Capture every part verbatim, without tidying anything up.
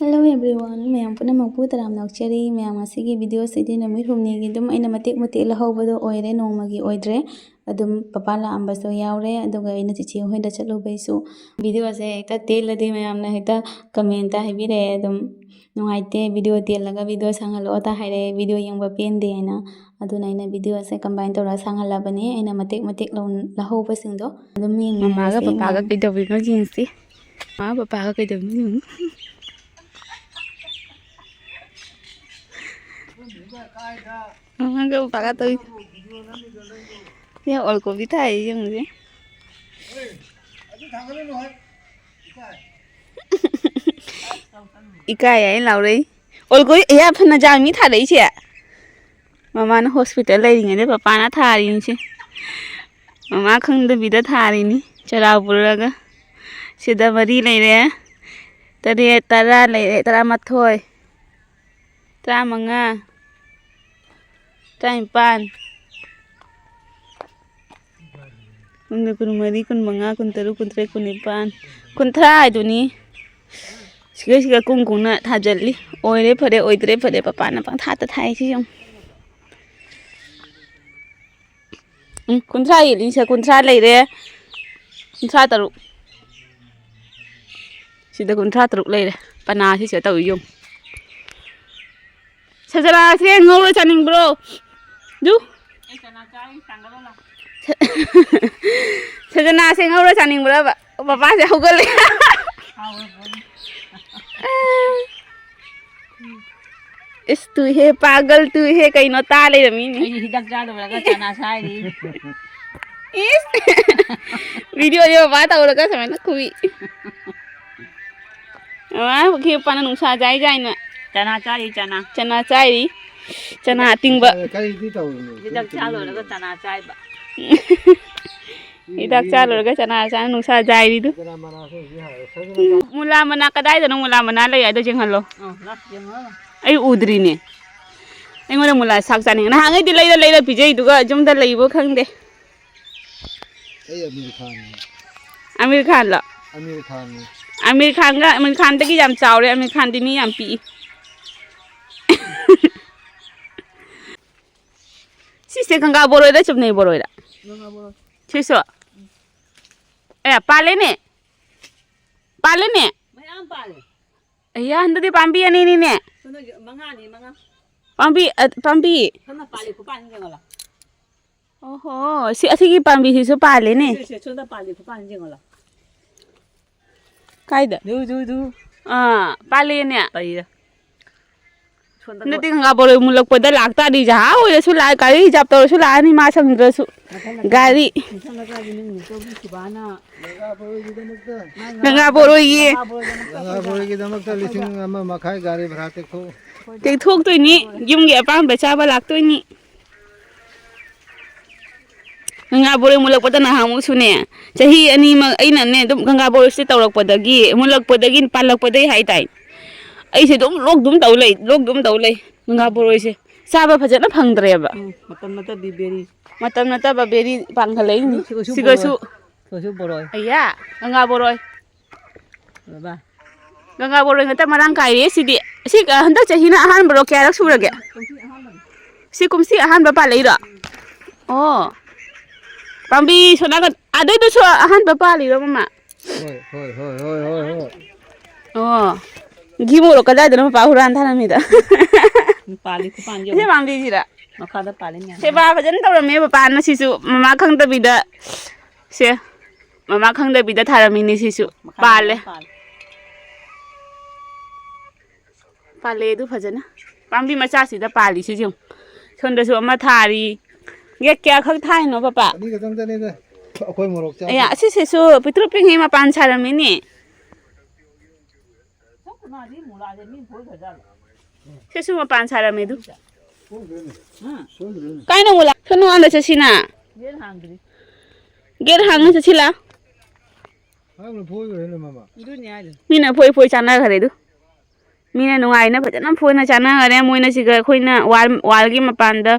Hello everyone, ꯃꯌꯥꯝ ꯄꯨꯝꯅꯃꯛꯄꯨ ꯇꯔꯥꯝꯅ ꯑꯣꯛꯆꯔꯤ꯫ ꯃꯌꯥꯝ, ꯉꯁꯤꯒꯤ ꯚꯤꯗꯤꯑꯣꯁꯤꯗꯤ ꯅꯨꯃꯤꯠ ꯍꯨꯝꯅꯤꯒꯤ ꯑꯗꯨꯝ ꯑꯩꯅ ꯃꯇꯦꯛ ꯃꯇꯦꯛ ꯂꯧꯍꯧꯕꯗꯣ ꯑꯣꯏꯔꯦ, ꯅꯣꯡꯃꯒꯤ ꯑꯣꯏꯗ꯭ꯔꯦ꯫ ꯑꯗꯨꯝ ꯄꯄꯥ ꯂꯥꯛꯑꯝꯕꯁꯨ ꯌꯥꯎꯔꯦ, ꯑꯗꯨꯒ ꯑꯩꯅ ꯆꯤꯆꯦ ꯍꯣꯏꯗ ꯆꯠꯂꯨꯕꯩꯁꯨ꯫ ꯚꯤꯗꯤꯑꯣꯁꯦ ꯍꯦꯛꯇ ꯇꯦꯜꯂꯗꯤ ꯃꯌꯥꯝꯅ ꯍꯦꯛꯇ ꯀꯃꯦꯟꯇ ꯍꯥꯏꯕꯤꯔꯛꯑꯦ, ꯑꯗꯨꯝ ꯅꯨꯡꯉꯥꯏꯇꯦ, ꯚꯤꯗꯤꯑꯣ ꯇꯦꯜꯂꯒ ꯚꯤꯗꯤꯑꯣ ꯁꯥꯡꯍꯜꯂꯛꯑꯣꯇ ꯍꯥꯏꯔꯛꯑꯦ, ꯚꯤꯗꯤꯑꯣ ꯌꯦꯡꯕ ꯄꯦꯟꯗꯦ ꯍꯥꯏꯅ꯫ ꯑꯗꯨꯅ ꯑꯩꯅ ꯚꯤꯗꯤꯑꯣꯁꯦ ꯀꯝꯕꯥꯏꯟ ꯇꯧꯔꯒ ꯁꯥꯡꯍꯜꯂꯕꯅꯦ, ꯑꯩꯅ ꯃꯇꯦꯛ ꯃꯇꯦꯛ ꯂꯧ-, ꯂꯧꯍꯧꯕꯁꯤꯡꯗꯣ꯫ ꯑꯗꯨꯝ ꯌꯦꯡꯃꯤꯟꯅꯔꯁꯦ꯫ ꯃꯃꯥꯒ ꯄꯄꯥꯒ ꯀꯩꯗꯧꯔꯤꯅꯣ ꯌꯦꯡꯁꯤ꯫ ꯃꯃꯥ ꯄꯄꯥꯒ ꯀꯩꯗꯧꯔꯤꯅꯣ ꯌꯦꯡꯉꯨ꯫ ꯃꯃꯥꯒ ꯄꯄꯥꯒ ꯇꯧꯔꯤ꯫ ꯁꯤ ꯑꯣꯜ ꯀꯣꯕꯤ ꯊꯥꯏ ꯌꯦꯡꯉꯨꯁꯦ꯫ ꯏꯀꯥꯏ ꯍꯥꯏ ꯂꯥꯎꯔꯛꯏ꯫ ꯑꯣꯜ ꯀꯣꯕꯤ, ꯑꯌꯥ, ꯐꯅ ꯌꯥꯝꯃꯤ ꯊꯥꯔꯛꯏꯁꯦ꯫ ꯃꯃꯥꯅ ꯍꯣꯁꯄꯤꯇꯥꯜ ꯂꯩꯔꯤꯉꯩꯗ ꯄꯄꯥꯅ ꯊꯥꯔꯤꯅꯤꯁꯦ꯫ ꯃꯃꯥ ꯈꯪꯗꯕꯤꯗ ꯊꯥꯔꯤꯅꯤ ꯆꯔꯥ ꯄꯨꯔꯒ꯫ ꯁꯤꯗ ꯃꯔꯤ ꯂꯩꯔꯦ, ꯇꯔꯦꯠ, ꯇꯔꯥ ꯂꯩꯔꯦ, ꯇꯔꯥꯃꯥꯊꯣꯏ, ꯇꯔꯥꯃꯉꯥ, ꯇꯔꯥꯅꯤꯄꯥꯟ, ꯀꯨꯟꯗ ꯀꯨꯟꯃꯔꯤ, ꯀꯨꯟꯃꯉꯥ, ꯀꯨꯟꯇꯔꯨꯛ, ꯀꯨꯟꯇꯔꯦꯠ, ꯀꯨꯟꯅꯤꯄꯥꯟ, ꯀꯨꯟꯊ꯭ꯔꯥ ꯍꯥꯏꯗꯨꯅꯤ꯫ ꯁꯤꯒ ꯁꯤꯒ ꯀꯨꯡ ꯀꯨꯡꯅ ꯊꯥꯖꯤꯜꯂꯤ꯫ ꯑꯣꯏꯔꯦ ꯐꯔꯦ, ꯑꯣꯏꯗ꯭ꯔꯦ ꯐꯔꯦ, ꯄꯄꯥꯅ ꯄꯪꯊꯥꯇ ꯊꯥꯏ ꯁꯤ ꯌꯦꯡꯉꯨ꯫ ꯎꯝ, ꯀꯨꯟꯊ꯭ꯔꯥ ꯍꯦꯜꯂꯤꯁꯦ, ꯀꯨꯟꯊ꯭ꯔꯥ ꯂꯩꯔꯦ, ꯀꯨꯟꯊ꯭ꯔꯥ ꯇꯔꯨꯛ꯫ ꯁꯤꯗ ꯀꯨꯟꯊ꯭ꯔꯥ ꯇꯔꯨꯛ ꯂꯩꯔꯦ꯫ ꯄꯅꯥꯁꯤꯁꯦ ꯇꯧꯏ ꯌꯦꯡꯉꯨ꯫ ꯁꯖꯅꯥꯁꯦ ꯉꯧꯔ ꯆꯥꯅꯤꯡꯕ꯭ꯔꯣ? ꯗꯨ? ꯁꯖꯅꯥꯁꯦ ꯉꯧꯔ ꯆꯥꯅꯤꯡꯕ꯭ꯔꯕ? ꯃꯄꯥꯁꯦ ꯍꯧꯒꯠꯂꯦ꯫ ꯏꯁ, ꯇꯨ ꯍꯦ, ꯄꯥꯒꯜ ꯇꯨ ꯍꯦ, ꯀꯩꯅꯣ ꯇꯥ ꯂꯩꯔꯝꯃꯤꯅꯦ꯫ ꯑꯩꯗꯤ ꯍꯤꯗꯥꯛ ꯆꯥ ꯂꯣꯏꯔꯒ ꯆꯅꯥ ꯁꯥꯏꯔꯤ꯫ ꯏꯁ! ꯚꯤꯗꯤꯑꯣꯁꯦ ꯃꯄꯥ ꯇꯧꯔꯒ ꯁꯨꯃꯥꯏꯅ ꯈꯨꯏ꯫ ꯃꯃꯥ ꯄꯨꯈ꯭ꯔꯤ ꯃꯄꯥꯟꯅ ꯅꯨꯡꯁꯥ ꯌꯥꯏ ꯌꯥꯏꯅ꯫ ꯆꯅꯥ ꯆꯥꯔꯤ, ꯆꯅꯥ꯫ ꯆꯅꯥ ꯆꯥꯏꯔꯤ꯫ ꯆꯅꯥ ꯑꯇꯤꯡꯕ꯫ ꯀꯔꯤꯗꯤ ꯇꯧꯔꯤꯅꯣ? ꯍꯤꯗꯥꯛ ꯆꯥ ꯂꯣꯏꯔꯒ ꯆꯅꯥ ꯆꯥꯏꯕ꯫ ꯍꯤꯗꯥꯛ ꯆꯥ ꯂꯣꯏꯔꯒ ꯆꯅꯥ ꯆꯥꯅ ꯅꯨꯡꯁꯥ ꯌꯥꯏꯔꯤꯗꯨ꯫ ꯁꯖꯅꯥ ꯃꯅꯥꯁꯦ ꯍꯧꯖꯤꯛ ꯍꯥꯏꯔꯦ꯫ ꯁꯖꯅꯥ ꯎꯝ, ꯃꯨꯂꯥ ꯃꯅꯥ ꯀꯗꯥꯏꯗꯅꯣ ꯃꯨꯂꯥ ꯃꯅꯥ ꯂꯩ ꯍꯥꯏꯗꯣ ꯌꯦꯡꯍꯜꯂꯣ꯫ ꯑ, ꯂꯥꯛ ꯌꯦꯡꯉꯣ꯫ ꯑꯩ ꯎꯗ꯭ꯔꯤꯅꯦ꯫ ꯑꯩꯉꯣꯟꯗ ꯃꯨꯂꯥ ꯁꯥꯛ ꯆꯥꯅꯤꯡꯉꯦ꯫ ꯅꯍꯥꯟꯉꯩꯗꯤ ꯂꯩꯔ ꯂꯩꯔ ꯄꯤꯖꯩꯗꯨꯒ ꯌꯨꯝꯗ ꯂꯩꯕ ꯈꯪꯗꯦ꯫ ꯑꯩ ꯑꯃꯤꯔ ꯈꯥꯟꯅꯤ꯫ ꯑꯃꯤꯔ ꯈꯥꯟꯂꯣ? ꯑꯃꯤꯔ ꯈꯥꯟꯅꯤ꯫ ꯑꯃꯤꯔ ꯈꯥꯟꯒ, ꯑꯃꯤꯔ ꯈꯥꯟꯗꯒꯤ ꯌꯥꯝ ꯆꯥꯎꯔꯦ꯫ ꯑꯃꯤꯔ ꯈꯥꯟꯗꯤ ꯃꯤ ꯌꯥꯝ ꯄꯤꯛꯏ꯫ ꯁꯤꯁꯦ ꯒꯪꯒꯥ ꯕꯣꯔꯣꯏꯔ ꯆꯨꯝꯅꯩ ꯕꯣꯔꯣꯏꯔ? ꯁꯤꯁꯨ? ꯑꯦ, ꯄꯥꯜꯂꯦꯅꯦ꯫ ꯄꯥꯜꯂꯦꯅꯦ꯫ ꯃꯌꯥꯝ ꯄꯥꯜꯂꯦ꯫ ꯑꯌꯥ, ꯍꯟꯗꯛꯇꯤ ꯄꯥꯝꯕꯤ ꯑꯅꯤꯅꯤꯅꯦ꯫ ꯁꯣꯝꯗ ꯃꯉꯥꯅꯤ, ꯃꯉꯥ꯫ ꯄꯥꯝꯕꯤ, ꯑ, ꯄꯥꯝꯕꯤ꯫ ꯁꯣꯝꯗ ꯄꯥꯜꯂꯤ ꯈꯨꯄꯥꯟ ꯌꯦꯡꯉꯣ ꯂꯥꯎ꯫ ꯑꯣꯍꯣ, ꯁꯤ, ꯑꯁꯤꯒꯤ ꯄꯥꯝꯕꯤꯁꯤꯁꯨ ꯄꯥꯜꯂꯦꯅꯦ꯫ ꯁꯦ, ꯁꯦ, ꯁꯣꯝꯗ ꯄꯥꯜꯂꯤ ꯈꯨꯄꯥꯟ ꯌꯦꯡꯉꯣ ꯂꯥꯎ꯫ ꯀꯥꯏꯗ? ꯗꯨ, ꯗꯨ, ꯗꯨ꯫ ꯑꯥ, ꯄꯥꯜꯂꯦꯅꯦ꯫ ꯄꯩꯔꯦ꯫ ꯁꯣꯝꯗ ꯍꯟꯗꯛꯇꯤ ꯒꯪꯒꯥ ꯕꯣꯔꯣꯏ ꯃꯨꯜꯂꯛꯄꯗ ꯂꯥꯛꯇꯥꯔꯗꯤ, ꯖꯍꯥ ꯑꯣꯏꯔꯁꯨ ꯂꯥꯛꯑꯦ, ꯒꯥꯔꯤ ꯔꯤꯖꯥꯕ ꯇꯧꯔꯁꯨ ꯂꯥꯛꯑꯅꯤ, ꯃꯥ ꯁꯪꯗ꯭ꯔꯁꯨ꯫ ꯃꯊꯪ ꯒꯥꯔꯤ꯫ ꯃꯊꯪ ꯂꯩꯀꯥꯏꯒꯤ ꯃꯤ ꯅꯤꯇꯧꯒꯤ ꯁꯤꯕꯥꯅ ꯒꯪꯒꯥ ꯕꯣꯔꯣꯏꯒꯤ꯫ ꯒꯪꯒꯥ ꯕꯣꯔꯣꯏꯒꯤꯗꯃꯛꯇ ꯂꯤꯁꯤꯡ ꯑꯃ ꯃꯈꯥꯏ ꯒꯥꯔꯤ ꯚꯔꯥ ꯇꯦꯛꯊꯣꯛꯎ꯫ ꯇꯦꯛꯊꯣꯛꯇꯣꯏꯅꯤ꯫ ꯌꯨꯝꯒꯤ ꯑꯄꯥꯝꯕ ꯆꯥꯕ ꯂꯥꯛꯇꯣꯏꯅꯤ꯫ ꯒꯪꯒꯥ ꯕꯣꯔꯣꯏ ꯃꯨꯜꯂꯛꯄꯗ ꯅꯍꯥꯟꯃꯨꯛꯁꯨꯅꯦ, ꯆꯍꯤ ꯑꯅꯤꯃꯛ ꯑꯩꯅꯅꯦ ꯑꯗꯨꯝ ꯒꯪꯒꯥ ꯕꯣꯔꯣꯏꯁꯦ ꯇꯧꯔꯛꯄꯗꯒꯤ, ꯃꯨꯜꯂꯛꯄꯗꯒꯤ, ꯄꯥꯜꯂꯛꯄꯗꯒꯤ ꯍꯥꯏꯇꯥꯏ, ꯑꯩꯁꯦ ꯑꯗꯨꯝ ꯂꯣꯛ ꯑꯗꯨꯝ ꯇꯧ ꯂꯩ, ꯂꯣꯛ ꯑꯗꯨꯝ ꯇꯧ ꯂꯩ꯫ ꯒꯪꯒꯥ ꯕꯣꯔꯣꯏꯁꯦ ꯆꯥꯕ ꯐꯖꯅ ꯐꯪꯗ꯭ꯔꯦꯕ꯫ ꯎꯝ, ꯃꯇꯝ ꯅꯠꯇꯕꯤ ꯕꯦꯔꯤ꯫ ꯃꯇꯝ ꯅꯠꯇꯕ ꯕꯦꯔꯤ ꯄꯥꯟꯈꯠꯂꯛꯏꯅꯤ꯫ ꯁꯤꯒꯁꯨ ꯁꯤꯒꯁꯨ꯫ ꯕꯣꯔꯣꯏ꯫ ꯁꯤꯒꯁꯨ ꯕꯣꯔꯣꯏ꯫ ꯑꯌꯥ, ꯒꯪꯒꯥ ꯕꯣꯔꯣꯏ꯫ ꯕꯕꯥ꯫ ꯒꯪꯒꯥ ꯕꯣꯔꯣꯏ ꯉꯥꯛꯇ ꯃꯔꯥꯡ ꯀꯥꯏꯔꯦ ꯁꯤꯗꯤ꯫ ꯁꯤ, ꯑ, ꯍꯟꯗꯛ ꯆꯍꯤꯅ ꯑꯍꯥꯟꯕꯔꯣ? ꯀꯌꯥꯔꯛ ꯁꯨꯔꯒꯦ? ꯀꯨꯝꯁꯤ ꯑꯍꯥꯟꯕꯅꯤ꯫ ꯁꯤ ꯀꯨꯝꯁꯤ ꯑꯍꯥꯟꯕ ꯄꯥꯜꯂꯛꯏꯔꯣ? ꯑꯣ꯫ ꯄꯥꯝꯕꯤ ꯁꯣꯝ ꯅꯥꯀꯟ ꯑꯗꯩꯗꯨꯁꯨ ꯑꯍꯥꯟꯕ ꯄꯥꯜꯂꯤꯔꯣ, ꯃꯃꯥ? ꯍꯣꯏ, ꯍꯣꯏ, ꯍꯣꯏ, ꯍꯣꯏ, ꯍꯣꯏ, ꯍꯣꯏ꯫ ꯑꯣ꯫ ꯘꯤ ꯃꯣꯔꯣꯛ ꯀꯗꯥꯏꯗꯅꯣ ꯃꯄꯥ ꯍꯨꯔꯥꯟ ꯊꯥꯔꯝꯃꯤꯗꯣ? ꯄꯥꯜꯂꯤ ꯈꯨꯄꯥꯟꯁꯦ ꯁꯤ ꯌꯦꯡꯉꯨ꯫ ꯄꯥꯝꯕꯤꯁꯤꯔ? ꯃꯈꯥꯗ ꯄꯥꯜꯂꯤ ꯃꯌꯥꯝ꯫ ꯁꯦꯕꯥ ꯐꯖꯅ ꯇꯧꯔꯝꯃꯦ ꯃꯄꯥꯅ ꯁꯤꯁꯨ, ꯃꯃꯥ ꯈꯪꯗꯕꯤꯗ꯫ ꯁꯦ, ꯃꯃꯥ ꯈꯪꯗꯕꯤꯗ ꯊꯥꯔꯝꯃꯤꯅꯦ ꯁꯤꯁꯨ꯫ ꯃꯈꯥꯗ ꯄꯥꯜꯂꯦ꯫ ꯃꯌꯥꯝ ꯄꯥꯜꯂꯤ꯫ ꯄꯥꯜꯂꯦ ꯑꯗꯨ ꯐꯖꯅ꯫ ꯄꯥꯝꯕꯤ ꯃꯆꯥꯁꯤꯗ ꯄꯥꯜꯂꯤꯁꯤꯁꯨ ꯌꯦꯡꯉꯨ꯫ ꯁꯣꯝꯗꯁꯨ ꯑꯃ ꯊꯥꯔꯤ꯫ ꯒꯦꯠ ꯀꯌꯥꯈꯛ ꯊꯥꯏꯅꯣ, ꯄꯄꯥ? ꯑꯅꯤ ꯈꯛꯇꯪꯗꯅꯤꯗ꯫ ꯑꯩꯈꯣꯏ ꯃꯣꯔꯣꯛ ꯆꯥꯕ꯫ ꯑꯌꯥ, ꯑꯁꯤꯁꯤꯁꯨ ꯄꯤꯛꯇ꯭ꯔꯨ ꯄꯤꯛꯉꯩ ꯃꯄꯥꯟ ꯁꯥꯔꯝꯃꯤꯅꯦ꯫ ꯁꯤꯁꯨ ꯃꯄꯥꯟ ꯁꯥꯔꯝꯃꯦ ꯑꯗꯨ꯫ ꯁꯣꯏꯗ꯭ꯔꯦꯅꯦ꯫ ꯁꯣꯏꯗ꯭ꯔꯦꯅꯦ꯫ ꯀꯥꯏꯅ ꯑꯃꯨꯛ ꯂꯥꯛ-, ꯁꯣꯝ ꯅꯣꯡꯉꯥꯟꯗ ꯆꯠꯁꯤꯅ꯫ ꯒꯦꯠ ꯍꯥꯡꯉ ꯆꯠꯁꯤ ꯂꯥ꯫ ꯍꯥꯡꯅ ꯐꯣꯏꯈ꯭ꯔꯦꯅꯦ ꯃꯃꯥ꯫ ꯑꯗꯨꯅꯦ ꯍꯥꯏꯁꯦ꯫ ꯃꯤꯅ ꯐꯣꯏ ꯐꯣꯏ ꯆꯥꯅꯈ꯭ꯔꯦ ꯑꯗꯨ꯫ ꯃꯤꯅ ꯅꯨꯡꯉꯥꯏꯅ ꯐꯖꯅ ꯐꯣꯏꯅ ꯆꯥꯅꯈꯔꯦ꯫ ꯃꯣꯏꯅ ꯁꯤꯒ ꯑꯩꯈꯣꯏꯅ ꯋꯥꯜ, ꯋꯥꯜꯒꯤ ꯃꯄꯥꯟꯗ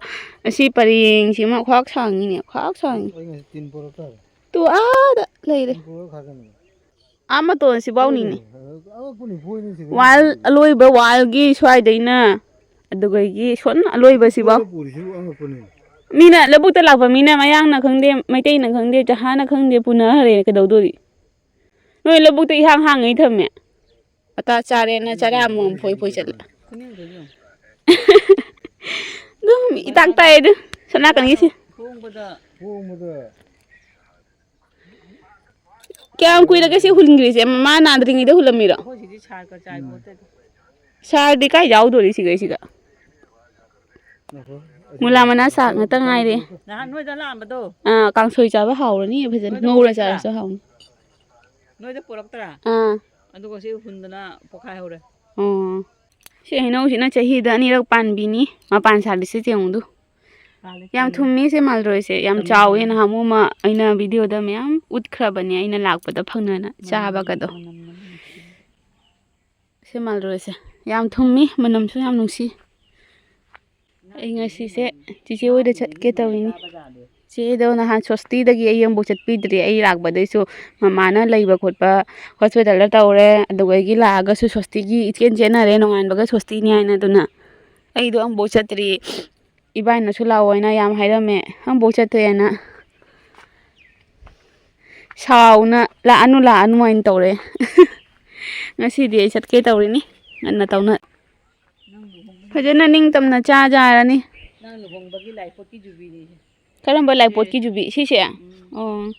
ꯑꯁꯤ ꯄꯔꯦꯡꯁꯤꯃ ꯈ꯭ꯋꯥꯛ ꯁꯥꯡꯉꯤꯅꯦ, ꯈ꯭ꯋꯥꯛ ꯁꯥꯡꯉꯤ꯫ ꯑꯩ ꯉꯁꯤ ꯇꯤꯟ ꯄꯣꯔꯛꯇꯥꯔꯦ꯫ ꯇꯨ ꯑꯥꯗ ꯂꯩꯔꯦ꯫ ꯇꯤꯟ ꯄꯣꯔꯛ ꯈꯥꯖꯤꯟꯒꯦ꯫ ꯑꯥ ꯃꯇꯣꯟ ꯁꯤꯐꯥꯎꯅꯤꯅꯦ꯫ ꯑꯉꯛꯄꯅꯤ ꯐꯣꯏꯅꯤ ꯁꯤꯗ꯫ ꯋꯥꯜ ꯑꯂꯣꯏꯕ ꯋꯥꯜꯒꯤ ꯁ꯭ꯋꯥꯏꯗꯩꯅ ꯑꯗꯨꯒꯩꯒꯤ ꯁꯣꯟ ꯑꯂꯣꯏꯕ ꯁꯤꯐꯥꯎ꯫ ꯄꯨꯔꯤꯁꯤꯕꯨ ꯑꯉꯛꯄꯅꯤ꯫ ꯃꯤꯅ ꯂꯧꯕꯨꯛꯇ ꯂꯥꯛꯄ ꯃꯤꯅ ꯃꯌꯥꯡꯅ ꯈꯪꯗꯦ, ꯃꯩꯇꯩꯅ ꯈꯪꯗꯦ, ꯖꯍꯥꯅ ꯈꯪꯗꯦ, ꯄꯨꯅꯈ꯭ꯔꯦ ꯀꯩꯗꯧꯗꯣꯔꯤ? ꯅꯣꯏ ꯂꯧꯕꯨꯛꯇ ꯏꯍꯥꯡ ꯍꯥꯡꯉꯩ ꯊꯝꯃꯦ꯫ ꯑꯇꯥ ꯆꯥꯔꯦꯅ ꯆꯔꯥ ꯑꯃꯃꯝ ꯐꯣꯏ ꯐꯣꯏ ꯆꯠꯂꯦ꯫ ꯑꯗꯨꯝ ꯏꯇꯥꯛ ꯇꯥꯏ ꯑꯗꯨ ꯁꯣꯝ ꯅꯥꯀꯟꯒꯤꯁꯦ꯫ ꯍꯣꯡꯕꯗ ꯀꯌꯥꯝ ꯀꯨꯏꯔꯒꯦ ꯁꯤ ꯍꯨꯟꯈ꯭ꯔꯤꯁꯦ? ꯃꯃꯥ ꯅꯥꯗ꯭ꯔꯤꯉꯩꯗ ꯍꯨꯜꯂꯝꯃꯤꯔꯣ? ꯑꯩꯈꯣꯏ ꯁꯤꯗꯤ ꯁꯥꯔꯒ ꯆꯥꯏ ꯄꯣꯠꯇꯗꯤ꯫ ꯁꯥꯔꯗꯤ ꯀꯥꯏ ꯌꯥꯎꯗꯣꯔꯤ ꯁꯤꯒꯩꯁꯤꯒ? ꯃꯨꯂꯥ ꯃꯅꯥ ꯁꯥꯛ ꯉꯥꯛꯇ ꯉꯥꯏꯔꯦ꯫ ꯅꯍꯥꯟ ꯅꯣꯏꯗ ꯂꯥꯛꯑꯝꯕꯗꯣ꯫ ꯑꯥ, ꯀꯥꯡꯁꯣꯏ ꯆꯥꯕ ꯍꯥꯎꯔꯅꯤ ꯐꯖꯅ, ꯅꯣꯏꯗ ꯉꯧꯔ ꯄꯨꯔꯛꯇ꯭ꯔꯥ? ꯆꯥꯔꯁꯨ ꯍꯥꯎꯅꯤ꯫ ꯅꯣꯏꯗ ꯄꯨꯔꯛꯇ꯭ꯔꯥ? ꯑꯥ꯫ ꯑꯗꯨꯒ ꯁꯤ ꯍꯨꯟꯗꯅ ꯄꯣꯛꯈꯥꯏꯍꯧꯔꯦ꯫ ꯑꯣ꯫ ꯁꯤ ꯍꯩꯅꯧꯁꯤꯅ ꯆꯍꯤꯗ ꯑꯅꯤꯔꯛ ꯄꯥꯟꯕꯤꯅꯤ꯫ ꯃꯄꯥꯟ ꯁꯥꯠꯂꯤꯁꯦ ꯌꯦꯡꯉꯨꯗꯨ꯫ ꯄꯥꯜꯂꯦ, ꯌꯥꯝ ꯄꯥꯜꯂꯦ꯫ ꯊꯨꯝꯃꯤ ꯁꯦ ꯃꯥꯜꯗ꯭ꯔꯣꯏꯁꯦ꯫ ꯌꯥꯝ ꯊꯨꯝꯃꯤ, ꯆꯥꯎꯋꯦ꯫ ꯊꯨꯝꯃꯤ꯫ ꯅꯍꯥꯟꯃꯨꯛ ꯑꯃ ꯑꯩꯅ ꯚꯤꯗꯤꯑꯣꯗ ꯃꯌꯥꯝ ꯎꯠꯈ꯭ꯔꯕꯅꯦ, ꯑꯩꯅ ꯂꯥꯛꯄꯗ ꯐꯪꯅꯅ ꯆꯥꯕꯒꯗꯣ꯫ ꯃꯅꯝ, ꯃꯅꯝ ꯅꯨꯡꯁꯤ꯫ ꯁꯦ ꯃꯥꯜꯗ꯭ꯔꯣꯏꯁꯦ꯫ ꯌꯥꯝ ꯊꯨꯝꯃꯤ, ꯃꯅꯝꯁꯨ ꯌꯥꯝ ꯅꯨꯡꯁꯤ꯫ ꯑꯩ ꯉꯁꯤꯁꯦ ꯆꯤꯆꯦ ꯍꯣꯏꯗ ꯆꯠꯀꯦ ꯇꯧꯔꯤꯅꯤ꯫ ꯆꯦꯗꯣ ꯅꯍꯥꯟ ꯁꯣꯁꯇꯤꯗꯒꯤ ꯑꯩ ꯑꯃꯨꯛ ꯆꯠꯄꯤꯗ꯭ꯔꯤ꯫ ꯑꯩ ꯂꯥꯛꯄꯗꯩꯁꯨ ꯃꯃꯥꯅ ꯂꯩꯕ ꯈꯣꯠꯄ ꯍꯣꯁꯄꯤꯇꯥꯜꯗ ꯇꯧꯔꯦ꯫ ꯑꯗꯨꯗꯒꯤ ꯂꯥꯛꯑꯒꯁꯨ ꯁꯣꯁꯇꯤꯒꯤ ꯏꯆꯦꯟ ꯆꯦꯟꯅꯔꯦ, ꯅꯣꯡꯉꯥꯟꯕꯒ ꯁꯣꯁꯇꯤꯅꯤ ꯍꯥꯏꯅ꯫ ꯑꯗꯨꯅ ꯑꯩꯗꯣ ꯑꯃꯨꯛꯐꯥꯎ ꯆꯠꯇ꯭ꯔꯤ꯫ ꯏꯕꯥꯏꯅꯁꯨ ꯂꯥꯛꯑꯣ ꯍꯥꯏꯅ ꯌꯥꯝ ꯍꯥꯏꯔꯝꯃꯦ, ꯑꯃꯨꯛꯐꯥꯎ ꯆꯠꯇ꯭ꯔꯦꯅ꯫ ꯁꯥꯎꯅ "ꯂꯥꯛꯑꯅꯨ, ꯂꯥꯛꯑꯅꯨ" ꯍꯥꯏꯅ ꯇꯧꯔꯦ꯫ ꯉꯁꯤꯗꯤ ꯑꯩ ꯆꯠꯀꯦ ꯇꯧꯔꯤꯅꯤ, ꯉꯟꯅ ꯇꯧꯅ꯫ ꯐꯖꯅ ꯅꯤꯡꯇꯝꯅ ꯆꯥ ꯆꯥꯔꯅꯤ꯫ ꯅꯪ ꯂꯨꯍꯣꯡꯕꯒꯤ ꯂꯥꯏꯄꯣꯠꯀꯤ ꯖꯨꯕꯤꯅꯤ꯫ ꯀꯔꯝꯕ ꯂꯥꯏꯄꯣꯠꯀꯤ ꯖꯨꯕꯤ? ꯁꯤꯁꯦ? ꯑꯣ꯫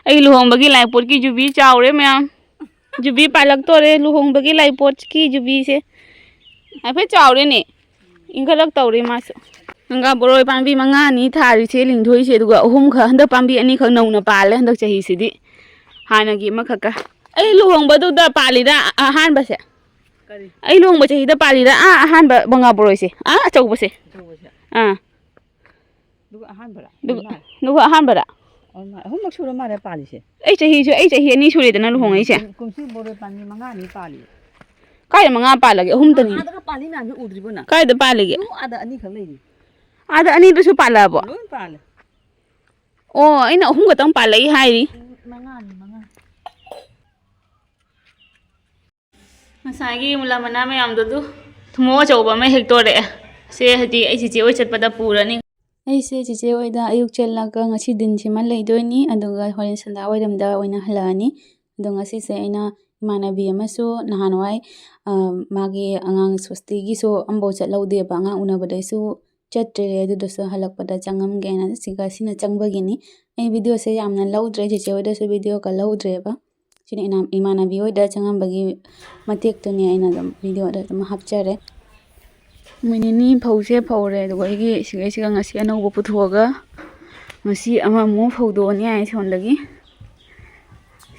ꯑꯩ ꯂꯨꯍꯣꯡꯕꯒꯤ ꯂꯥꯏꯄꯣꯠꯀꯤ ꯖꯨꯕꯤ ꯆꯥꯎꯔꯦ ꯃꯌꯥꯝ꯫ ꯖꯨꯕꯤ ꯄꯥꯜꯂꯛꯇꯣꯔꯦ, ꯂꯨꯍꯣꯡꯕꯒꯤ ꯂꯥꯏꯄꯣꯠꯀꯤ ꯖꯨꯕꯤꯁꯦ꯫ ꯍꯥꯏꯐꯦꯠ ꯆꯥꯎꯔꯦꯅꯦ꯫ ꯏꯟꯈꯠꯂꯛꯇꯧꯔꯦ ꯃꯥꯁꯨ꯫ ꯒꯪꯒꯥ ꯕꯣꯔꯣꯏ ꯄꯥꯝꯕꯤ ꯃꯉꯥꯅꯤ ꯊꯥꯔꯤꯁꯦ, ꯂꯤꯡꯊꯣꯛꯏꯁꯦ, ꯑꯗꯨꯒ ꯑꯍꯨꯝꯈꯛ ꯍꯟꯗꯛ ꯄꯥꯝꯕꯤ ꯑꯅꯤꯈꯛ ꯅꯧꯅ ꯄꯥꯜꯂꯦ ꯍꯟꯗꯛ ꯆꯍꯤꯁꯤꯗꯤ꯫ ꯍꯥꯟꯅꯒꯤ ꯑꯃꯈꯛꯀ꯫ ꯑꯩ ꯂꯨꯍꯣꯡꯕꯗꯨꯗ ꯄꯥꯜꯂꯤꯔ ꯑꯍꯥꯟꯕꯁꯦ? ꯀꯔꯤ? ꯑꯩ ꯂꯨꯍꯣꯡꯕ ꯆꯍꯤꯗ ꯄꯥꯜꯂꯤꯔ ꯑꯥ ꯑꯍꯥꯟꯕ ꯕꯪꯒꯥ ꯕꯣꯔꯣꯏꯁꯦ? ꯑꯥ ꯑꯆꯧꯕꯁꯦ꯫ ꯑꯆꯧꯕꯁꯦ? ꯑꯥ꯫ ꯑꯗꯨꯒ ꯑꯍꯥꯟꯕꯔ? ꯑꯗꯨꯒ, ꯑꯣꯏ ꯃꯥ-, ꯑꯗꯨꯒ ꯑꯍꯥꯟꯕꯔ? ꯑꯣꯏ ꯃꯥ-, ꯑꯍꯨꯝꯂꯛ ꯁꯨꯔ ꯃꯥꯜꯂꯦ ꯄꯥꯜꯂꯤꯁꯦ꯫ ꯑꯩ ꯆꯍꯤꯁꯨ, ꯑꯩ ꯆꯍꯤ ꯑꯅꯤ ꯁꯨꯔꯦꯗꯅ ꯂꯨꯍꯣꯡꯉꯛꯏꯁꯦ꯫ ꯀꯨꯝ-, ꯀꯨꯝꯁꯤ ꯕꯣꯔꯣꯏ ꯄꯥꯝꯕꯤ ꯃꯉꯥꯅꯤ ꯄꯥꯜꯂꯤ꯫ ꯀꯥꯏꯗ ꯃꯉꯥ ꯄꯥꯜꯂꯒꯦ? ꯑꯍꯨꯝꯇꯅꯤ꯫ ꯑꯥꯗꯒ ꯄꯥꯜꯂꯤ ꯃꯌꯥꯝꯁꯦ ꯎꯗ꯭ꯔꯤꯕꯣ ꯅꯪ? ꯀꯥꯏꯗ ꯄꯥꯜꯂꯤꯒꯦ? ꯎ, ꯑꯥꯗ ꯑꯅꯤꯈꯛ ꯂꯩꯔꯤ꯫ ꯑꯥꯗ ꯑꯅꯤꯗꯨꯁꯨ ꯄꯥꯜꯂꯛꯑꯕꯣ? ꯂꯣꯏ ꯄꯥꯜꯂꯦ꯫ ꯑꯣ, ꯑꯩꯅ ꯑꯍꯨꯝ ꯈꯛꯇꯪ ꯄꯥꯜꯂꯛꯏ ꯍꯥꯏꯔꯤ꯫ ꯎꯝ, ꯃꯉꯥꯅꯤ, ꯃꯉꯥ꯫ ꯉꯁꯥꯏꯒꯤ ꯃꯨꯂꯥ ꯃꯅꯥ ꯃꯌꯥꯝꯗꯨ ꯑꯗꯨ ꯊꯨꯝꯃꯣꯛ ꯑꯆꯧꯕ ꯑꯃ ꯍꯦꯛꯇꯣꯔꯛꯑꯦ꯫ ꯁꯦ ꯍꯥꯏꯗꯤ ꯑꯩ ꯆꯤꯆꯦ ꯍꯣꯏ ꯆꯠꯄꯗ ꯄꯨꯔꯅꯤ꯫ ꯑꯩꯁꯦ ꯆꯤꯆꯦ ꯍꯣꯏꯗ ꯑꯌꯨꯛ ꯆꯠꯂꯒ ꯉꯁꯤ ꯗꯤꯟꯁꯤꯃ ꯂꯩꯗꯣꯏꯅꯤ, ꯑꯗꯨꯒ ꯍꯣꯔꯦꯟ ꯁꯟꯗꯥ ꯋꯥꯏꯔꯝꯗ ꯑꯣꯏꯅ ꯍꯜꯂꯛꯑꯅꯤ꯫ ꯑꯗꯣ ꯉꯁꯤꯁꯦ ꯑꯩꯅ ꯏꯃꯥꯟꯅꯕꯤ ꯑꯃꯁꯨ ꯅꯍꯥꯟꯋꯥꯏ, ꯑ, ꯃꯥꯒꯤ ꯑꯉꯥꯡ ꯁꯣꯁꯇꯤꯒꯤꯁꯨ ꯑꯝꯐꯥꯎ ꯆꯠꯍꯧꯗꯦꯕ, ꯑꯉꯥꯡ ꯎꯅꯕꯗꯩꯁꯨ ꯆꯠꯇ꯭ꯔꯦ, ꯑꯗꯨꯗꯁꯨ ꯍꯜꯂꯛꯄꯗ ꯆꯪꯉꯝꯒꯦꯅ ꯁꯤꯒ ꯁꯤꯅ ꯆꯪꯕꯒꯤꯅꯤ꯫ ꯑꯩ ꯚꯤꯗꯤꯑꯣꯁꯦ ꯌꯥꯝꯅ ꯂꯧꯗ꯭ꯔꯦ, ꯆꯤꯆꯦ ꯍꯣꯏꯗꯁꯨ ꯚꯤꯗꯤꯑꯣꯒ ꯂꯧꯗ꯭ꯔꯦꯕ꯫ ꯁꯤꯅ ꯏꯅꯥ-, ꯏꯃꯥꯟꯅꯕꯤ ꯍꯣꯏꯗ ꯆꯪꯉꯝꯕꯒꯤ ꯃꯇꯦꯛꯇꯨꯅꯤ ꯑꯩꯅ ꯑꯗꯨꯝ ꯚꯤꯗꯤꯑꯣꯗ ꯑꯗꯨꯝ ꯍꯥꯞꯆꯔꯦ꯫ ꯅꯨꯃꯤꯠ ꯅꯤꯅꯤ ꯐꯧꯁꯦ ꯐꯧꯔꯦ, ꯑꯗꯨꯒ ꯑꯩꯒꯤ ꯁꯤꯒꯩꯁꯤꯒ ꯉꯁꯤ ꯑꯅꯧꯕ ꯄꯨꯊꯣꯛꯑꯒ ꯉꯁꯤ ꯑꯃꯃꯨꯛ ꯐꯧꯗꯣꯛꯑꯅꯤ ꯍꯥꯏ ꯁꯣꯝꯗꯒꯤ꯫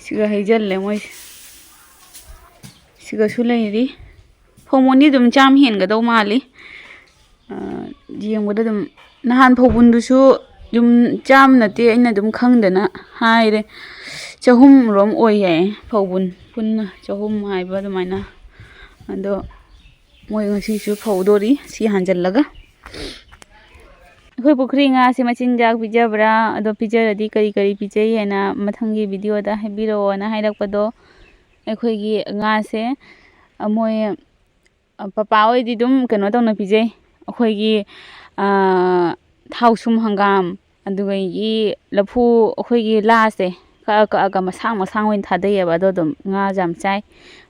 ꯁꯤꯒ ꯍꯩꯖꯜꯂꯦ ꯃꯣꯏꯁꯦ꯫ ꯁꯤꯒꯁꯨ ꯂꯩꯔꯤ꯫ ꯐꯧ ꯃꯣꯟꯗꯤ ꯑꯗꯨꯝ ꯆꯥꯝ ꯍꯦꯟꯒꯗꯧ ꯃꯥꯜꯂꯤ꯫ ꯑ, ꯌꯦꯡꯕꯗ ꯑꯗꯨꯝ ꯅꯍꯥꯟ ꯐꯧꯕꯨꯟꯗꯨꯁꯨ ꯑꯗꯨꯝ ꯆꯥꯝ ꯅꯠꯇꯦ, ꯑꯩꯅ ꯑꯗꯨꯝ ꯈꯪꯗꯅ ꯍꯥꯏꯔꯦ꯫ ꯆꯍꯨꯝ ꯔꯣꯝ ꯑꯣꯏ ꯌꯥꯏ ꯐꯧꯕꯨꯟ ꯄꯨꯟꯅ ꯆꯍꯨꯝ ꯍꯥꯏꯕ ꯑꯗꯨꯃꯥꯏꯅ꯫ ꯑꯗꯣ ꯃꯣꯏ ꯉꯁꯤꯁꯨ ꯐꯧꯗꯣꯔꯤ ꯁꯤ ꯍꯥꯟꯖꯜꯂꯒ꯫ ꯑꯩꯈꯣꯏ ꯄꯨꯈ꯭ꯔꯤ ꯉꯥꯁꯦ ꯃꯆꯤꯟꯖꯥꯛ ꯄꯤꯖꯕ꯭ꯔꯥ? ꯑꯗꯣ ꯄꯤꯖꯔꯗꯤ ꯀꯔꯤ ꯀꯔꯤ ꯄꯤꯖꯩ ꯍꯥꯏꯅ ꯃꯊꯪꯒꯤ ꯚꯤꯗꯤꯑꯣꯗ ꯍꯥꯏꯕꯤꯔꯛꯑꯣꯅ ꯍꯥꯏꯔꯛꯄꯗꯣ, ꯑꯩꯈꯣꯏꯒꯤ ꯉꯥꯁꯦ, ꯑ, ꯃꯣꯏ, ꯑ, ꯄꯄꯥ ꯍꯣꯏꯗꯤ ꯑꯗꯨꯝ ꯀꯩꯅꯣ ꯇꯧꯅ ꯄꯤꯖꯩ꯫ ꯑꯩꯈꯣꯏꯒꯤ, ꯑ, ꯊꯥꯎꯁꯨꯝ ꯍꯪꯒꯥꯝ, ꯑꯗꯨꯗꯒꯤ ꯂꯐꯨ, ꯑꯩꯈꯣꯏꯒꯤ ꯂꯥꯁꯦ ꯀꯛꯑ ꯀꯛꯑꯒ ꯃꯁꯥꯡ ꯃꯁꯥꯡ ꯑꯣꯏꯅ ꯊꯥꯗꯩꯌꯦꯕ꯫ ꯑꯗꯣ ꯑꯗꯨꯝ ꯉꯥꯁꯦ ꯌꯥꯝ ꯆꯥꯏ꯫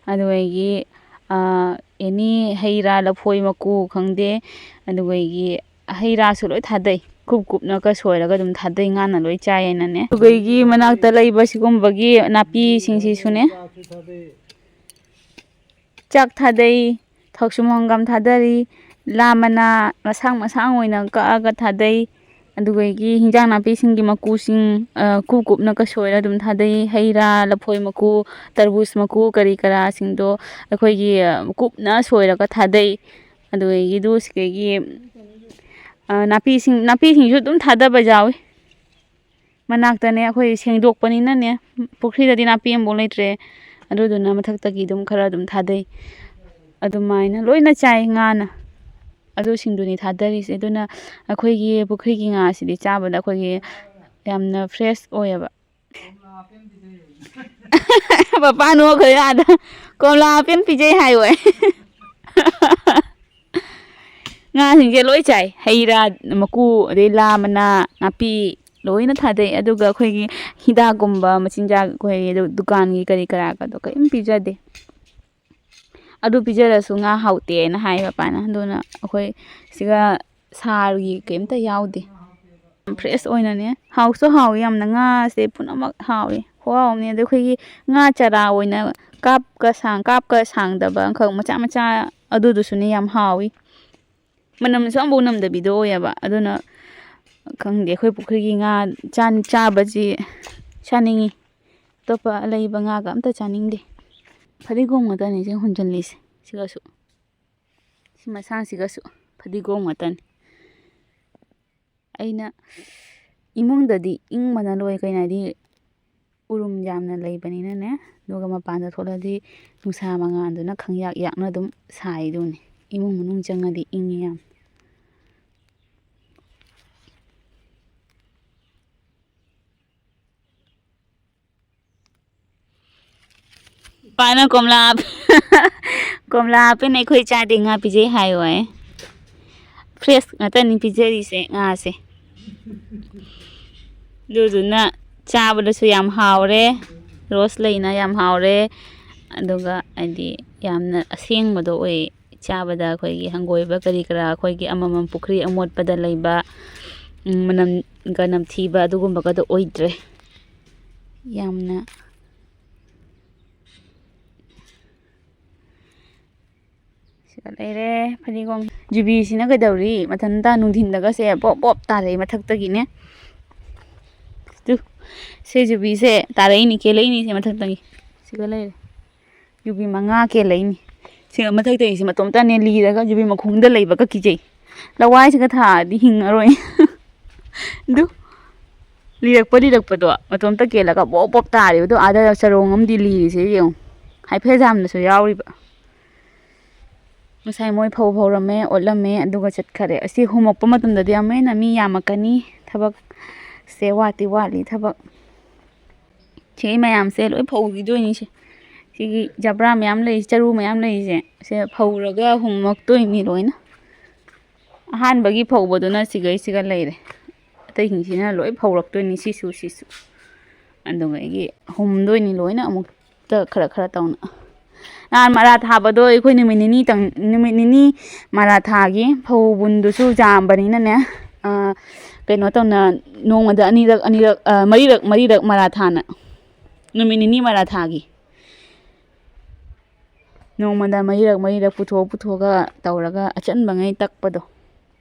ꯑꯗꯨꯗꯒꯤ, ꯑ, ꯑꯦꯅꯤ ꯍꯩ ꯔꯥ, ꯂꯐꯣꯏ ꯃꯀꯨ ꯈꯪꯗꯦ, ꯑꯗꯨꯗꯒꯤ ꯍꯩ ꯔꯥꯁꯨ ꯂꯣꯏ ꯊꯥꯗꯩ꯫ ꯀꯨꯞ ꯀꯨꯞꯅꯒ ꯁꯣꯏꯔꯒ ꯑꯗꯨꯝ ꯊꯥꯗꯩ, ꯉꯥꯅ ꯂꯣꯏ ꯆꯥꯏꯌꯦꯅꯅꯦ꯫ ꯑꯗꯨꯗꯒꯤ ꯃꯅꯥꯛꯇ ꯂꯩꯕ ꯁꯤꯒꯨꯝꯕꯒꯤ ꯅꯥꯄꯤꯁꯤꯡꯁꯤꯁꯨꯅꯦ꯫ ꯆꯥꯛ ꯊꯥꯗꯩ, ꯊꯥꯎꯁꯨꯝ ꯍꯪꯒꯥꯝ ꯊꯥꯗꯔꯤ, ꯂꯥ ꯃꯅꯥ ꯃꯁꯥꯡ ꯃꯁꯥꯡ ꯑꯣꯏꯅ ꯀꯛꯑꯒ ꯊꯥꯗꯩ꯫ ꯑꯗꯨꯗꯒꯤ ꯍꯤꯟꯖꯥꯡ ꯅꯥꯄꯤꯁꯤꯡꯒꯤ ꯃꯀꯨꯁꯤꯡ, ꯑ, ꯀꯨꯞ ꯀꯨꯞꯅꯒ ꯁꯣꯏꯔ ꯑꯗꯨꯝ ꯊꯥꯗꯩ꯫ ꯍꯩ ꯔꯥ, ꯂꯐꯣꯏ ꯃꯀꯨ, ꯇꯔꯕꯨꯖ ꯃꯀꯨ, ꯀꯔꯤ ꯀꯔꯥꯁꯤꯡꯗꯣ ꯑꯩꯈꯣꯏꯒꯤ, ꯑ, ꯀꯨꯞꯅ ꯁꯣꯏꯔꯒ ꯊꯥꯗꯩ꯫ ꯑꯗꯨꯗꯒꯤꯗꯨ ꯁꯤꯗꯒꯤ, ꯑ, ꯅꯥꯄꯤꯁꯤꯡ, ꯅꯥꯄꯤꯁꯤꯡꯁꯨ ꯑꯗꯨꯝ ꯊꯥꯗꯕ ꯌꯥꯎꯏ꯫ ꯃꯅꯥꯛꯇꯅꯦ, ꯑꯩꯈꯣꯏ ꯁꯦꯡꯗꯣꯛꯄꯅꯤꯅꯅꯦ, ꯄꯨꯈ꯭ꯔꯤꯗꯗꯤ ꯅꯥꯄꯤ ꯑꯃꯐꯥꯎ ꯂꯩꯇ꯭ꯔꯦ꯫ ꯑꯗꯨꯗꯨꯅ ꯃꯊꯛꯇꯒꯤ ꯑꯗꯨꯝ ꯈꯔ ꯑꯗꯨꯝ ꯊꯥꯗꯩ꯫ ꯑꯗꯨꯃꯥꯏꯅ ꯂꯣꯏꯅ ꯆꯥꯏ ꯉꯥꯅ꯫ ꯑꯗꯨꯁꯤꯡꯗꯨꯅꯤ ꯊꯥꯗꯔꯤꯁꯦ꯫ ꯑꯗꯨꯅ ꯑꯩꯈꯣꯏꯒꯤ ꯄꯨꯈ꯭ꯔꯤꯒꯤ ꯉꯥꯁꯤꯗꯤ ꯆꯥꯕꯗ ꯑꯩꯈꯣꯏꯒꯤ ꯌꯥꯝꯅ fresh ꯑꯣꯏꯌꯦꯕ꯫ ꯄꯄꯥ ꯅꯣꯛꯈ꯭ꯔꯦ ꯑꯥꯗ꯫ ꯀꯣꯝꯂꯥ ꯑꯄꯦꯟ ꯄꯤꯖꯩ ꯍꯥꯏꯌꯣ꯫ ꯉꯥꯁꯤꯡꯁꯦ ꯂꯣꯏ ꯆꯥꯏ, ꯍꯩ ꯔꯥ ꯃꯀꯨ, ꯑꯗꯩ ꯂꯥ ꯃꯅꯥ, ꯅꯥꯄꯤ ꯂꯣꯏꯅ ꯊꯥꯗꯩ꯫ ꯑꯗꯨꯒ ꯑꯩꯈꯣꯏꯒꯤ ꯍꯤꯗꯥꯛꯀꯨꯝꯕ, ꯃꯆꯤꯟꯖꯥꯛ, ꯑꯩꯈꯣꯏꯒꯤ ꯑꯗꯨ ꯗꯨꯀꯥꯟꯒꯤ ꯀꯔꯤ ꯀꯔꯥꯒꯗꯣ ꯀꯔꯤꯝ ꯄꯤꯖꯗꯦ꯫ ꯑꯗꯨ ꯄꯤꯖꯔꯁꯨ ꯉꯥ ꯍꯥꯎꯇꯦꯅ ꯍꯥꯏ ꯃꯄꯥꯅ꯫ ꯑꯗꯨꯅ ꯑꯩꯈꯣꯏ ꯁꯤꯒ ꯁꯥꯔꯒꯤ ꯀꯩꯝꯇ ꯌꯥꯎꯗꯦ꯫ ꯐ꯭ꯔꯦꯁ ꯑꯣꯏꯅꯅꯦ, ꯍꯥꯎꯁꯨ ꯍꯥꯎꯏ ꯌꯥꯝꯅ꯫ ꯉꯥꯁꯦ ꯄꯨꯝꯅꯃꯛ ꯍꯥꯎꯏ, ꯈꯨꯍꯥꯎ ꯑꯃꯅꯤ꯫ ꯑꯗꯣ ꯑꯩꯈꯣꯏꯒꯤ ꯉꯥ ꯆꯔꯥ ꯑꯣꯏꯅ ꯀꯥꯞꯀ ꯁꯥꯡ-, ꯀꯥꯞꯀ ꯁꯥꯡꯗꯕ ꯑꯃꯈꯛ ꯃꯆꯥ ꯃꯆꯥ, ꯑꯗꯨꯗꯨꯁꯨꯅꯦ ꯌꯥꯝ ꯍꯥꯎꯏ꯫ ꯃꯅꯝꯁꯨ ꯑꯝꯐꯥꯎ ꯅꯝꯗꯕꯤꯗꯣ ꯑꯣꯏꯌꯦꯕ꯫ ꯑꯗꯨꯅ ꯈꯪꯗꯦ, ꯑꯩꯈꯣꯏ ꯄꯨꯈ꯭ꯔꯤꯒꯤ ꯉꯥ ꯆꯥꯟ-, ꯆꯥꯕꯁꯤ ꯆꯥꯅꯤꯡꯉꯤ꯫ ꯑꯇꯣꯞꯄ ꯑꯂꯩꯕ ꯉꯥꯒ ꯑꯝꯇ ꯆꯥꯅꯤꯡꯗꯦ꯫ ꯐꯗꯤꯒꯣꯝ ꯉꯥꯛꯇꯅꯤ ꯁꯤ ꯍꯨꯟꯖꯜꯂꯤꯁꯦ꯫ ꯁꯤꯒꯁꯨ, ꯁꯤ ꯃꯁꯥꯡꯁꯤꯒꯁꯨ ꯐꯗꯤꯒꯣꯝ ꯉꯥꯛꯇꯅꯤ꯫ ꯑꯩꯅ ꯏꯃꯨꯡꯗꯗꯤ ꯏꯪꯕꯅ ꯂꯣꯏ ꯀꯩꯅꯣ, ꯍꯥꯏꯗꯤ ꯎꯔꯨꯝ ꯌꯥꯝꯅ ꯂꯩꯕꯅꯤꯅꯅꯦ꯫ ꯑꯗꯨꯒ ꯃꯄꯥꯟꯗ ꯊꯣꯛꯂꯗꯤ ꯅꯨꯡꯁꯥ ꯃꯉꯥꯜꯗꯨꯅ ꯈꯪꯌꯥꯛ ꯌꯥꯛꯅ ꯑꯗꯨꯝ ꯁꯥꯏꯗꯨꯅꯤ꯫ ꯏꯃꯨꯡ ꯃꯅꯨꯡ ꯆꯪꯉꯗꯤ ꯏꯪꯉꯤ ꯌꯥꯝ꯫ ꯏꯄꯥꯅ ꯀꯣꯝꯂꯥ, ꯀꯣꯝꯂꯥ ꯑꯄꯦꯟ ꯑꯩꯈꯣꯏ ꯆꯥꯗꯦ, ꯉꯥ ꯄꯤꯖꯩ ꯍꯥꯏꯌꯣ ꯍꯥꯏ꯫ ꯐ꯭ꯔꯦꯁ ꯉꯥꯛꯇꯅꯤ ꯄꯤꯖꯔꯤꯁꯦ ꯉꯥꯁꯦ꯫ ꯑꯗꯨꯗꯨꯅ ꯆꯥꯕꯗꯁꯨ ꯌꯥꯝ ꯍꯥꯎꯔꯦ, ꯔꯣꯁ ꯂꯩꯅ ꯌꯥꯝ ꯍꯥꯎꯔꯦ꯫ ꯑꯗꯨꯒ ꯍꯥꯏꯗꯤ ꯌꯥꯝꯅ ꯑꯁꯦꯡꯕꯗꯣ ꯑꯣꯏ꯫ ꯆꯥꯕꯗ ꯑꯩꯈꯣꯏꯒꯤ ꯍꯪꯒꯣꯏꯕ ꯀꯔꯤ ꯀꯔꯥ, ꯑꯩꯈꯣꯏꯒꯤ ꯑꯃꯃꯝ ꯄꯨꯈ꯭ꯔꯤ ꯑꯃꯣꯠꯄꯗ ꯂꯩꯕ, ꯎꯝ, ꯃꯅꯝꯒ ꯅꯝꯊꯤꯕ ꯑꯗꯨꯒꯨꯝꯕꯒꯗꯣ ꯑꯣꯏꯗ꯭ꯔꯦ꯫ ꯌꯥꯝꯅ ꯁꯤꯗ ꯂꯩꯔꯦ ꯐꯗꯤꯒꯣꯝ꯫ ꯌꯨꯕꯤꯁꯤꯅ ꯀꯩꯗꯧꯔꯤ? ꯃꯊꯟꯇ ꯅꯨꯡꯊꯤꯟꯗꯒꯁꯦ ꯄꯣꯞ ꯄꯣꯞ ꯇꯥꯔꯛꯏ ꯃꯊꯛꯇꯒꯤꯅꯦ꯫ ꯇꯨ, ꯁꯤ ꯌꯨꯕꯤꯁꯦ ꯇꯥꯔꯛꯏꯅꯤ, ꯀꯦꯜꯂꯛꯏꯅꯤ ꯁꯦ ꯃꯊꯛꯇꯒꯤ꯫ ꯁꯤꯒ ꯂꯩꯔꯦ꯫ ꯌꯨꯕꯤ ꯃꯉꯥ ꯀꯦꯜꯂꯛꯏꯅꯤ꯫ ꯁꯤꯒ ꯃꯊꯛꯇꯒꯤꯁꯦ ꯃꯇꯣꯝꯇꯅꯦ ꯂꯤꯔꯒ ꯌꯨꯕꯤ ꯃꯈꯣꯡꯗ ꯂꯩꯕꯒ ꯀꯤꯖꯩ꯫ ꯂꯋꯥꯏꯁꯤꯒ ꯊꯥꯔꯗꯤ ꯍꯤꯡꯉꯔꯣꯏ꯫ ꯑꯗꯨ ꯂꯤꯔꯛꯄ ꯂꯤꯔꯛꯄꯗꯣ ꯃꯇꯣꯝꯇ ꯀꯦꯜꯂꯒ ꯕꯣꯞ ꯕꯣꯞ ꯇꯥꯔꯤꯕꯗꯣ, ꯑꯥꯗ ꯆꯔꯣꯡ ꯑꯃꯗꯤ ꯂꯤꯔꯤꯁꯦ ꯌꯦꯡꯉꯨ꯫ ꯍꯥꯏꯐꯦꯠ ꯌꯥꯝꯅꯁꯨ ꯌꯥꯎꯔꯤꯕ꯫ ꯉꯁꯥꯏ ꯃꯣꯏ ꯐꯧ ꯐꯧꯔꯝꯃꯦ, ꯑꯣꯠꯂꯝꯃꯦ, ꯑꯗꯨꯒ ꯆꯠꯈꯔꯦ꯫ ꯑꯁꯤ ꯍꯨꯝꯃꯛꯄ ꯃꯇꯝꯗꯗꯤ ꯑꯃꯨꯛ ꯍꯦꯟꯅ ꯃꯤ ꯌꯥꯝꯃꯛꯀꯅꯤ꯫ ꯊꯕꯛꯁꯦ ꯋꯥꯠꯇꯤ ꯋꯥꯠꯂꯤ ꯊꯕꯛ꯫ ꯁꯤ ꯃꯌꯥꯝꯁꯦ ꯂꯣꯏ ꯐꯧꯈꯤꯗꯣꯏꯅꯤ ꯁꯦ꯫ ꯁꯤꯒꯤ ꯖꯕ꯭ꯔꯥ ꯃꯌꯥꯝ ꯂꯩ, ꯆꯔꯨ ꯃꯌꯥꯝ ꯂꯩꯔꯤꯁꯦ, ꯁꯦ ꯐꯧꯔꯒ ꯍꯨꯝꯃꯛꯇꯣꯏꯅꯤ ꯂꯣꯏꯅ꯫ ꯑꯍꯥꯟꯕꯒꯤ ꯐꯧꯕꯗꯨꯅ ꯁꯤꯒꯩꯁꯤꯒ ꯂꯩꯔꯦ, ꯑꯇꯩꯁꯤꯡꯁꯤꯅ ꯂꯣꯏ ꯐꯧꯔꯛꯇꯣꯏꯅꯤ, ꯁꯤꯁꯨ ꯁꯤꯁꯨ꯫ ꯑꯗꯨꯒ ꯑꯩꯒꯤ ꯍꯨꯝꯗꯣꯏꯅꯤ ꯂꯣꯏꯅ ꯑꯃꯨꯛꯇ ꯈꯔ ꯈꯔ ꯇꯧꯅ꯫ ꯅꯍꯥꯟ ꯃꯔꯥ ꯊꯥꯕꯗꯣ ꯑꯩꯈꯣꯏ ꯅꯨꯃꯤꯠ ꯅꯤꯅꯤꯇꯪ, ꯅꯨꯃꯤꯠ ꯅꯤꯅꯤ ꯃꯔꯥ ꯊꯥꯒꯤ꯫ ꯐꯧꯕꯨꯟꯗꯨꯁꯨ ꯌꯥꯝꯕꯅꯤꯅꯅꯦ, ꯑ, ꯀꯩꯅꯣ ꯇꯧꯅ, ꯅꯣꯡꯃꯗ ꯑꯅꯤꯔꯛ ꯑꯅꯤꯔꯛ, ꯑ, ꯃꯔꯤꯔꯛ ꯃꯔꯤꯔꯛ ꯃꯔꯥ ꯊꯥꯅ, ꯅꯨꯃꯤꯠ ꯅꯤꯅꯤ ꯃꯔꯥ ꯊꯥꯒꯤ꯫ ꯅꯣꯡꯃꯗ ꯃꯔꯤꯔꯛ ꯃꯔꯤꯔꯛ ꯄꯨꯊꯣꯛ ꯄꯨꯊꯣꯛꯑꯒ ꯇꯧꯔꯒ ꯑꯆꯟꯕꯉꯩ ꯇꯛꯄꯗꯣ꯫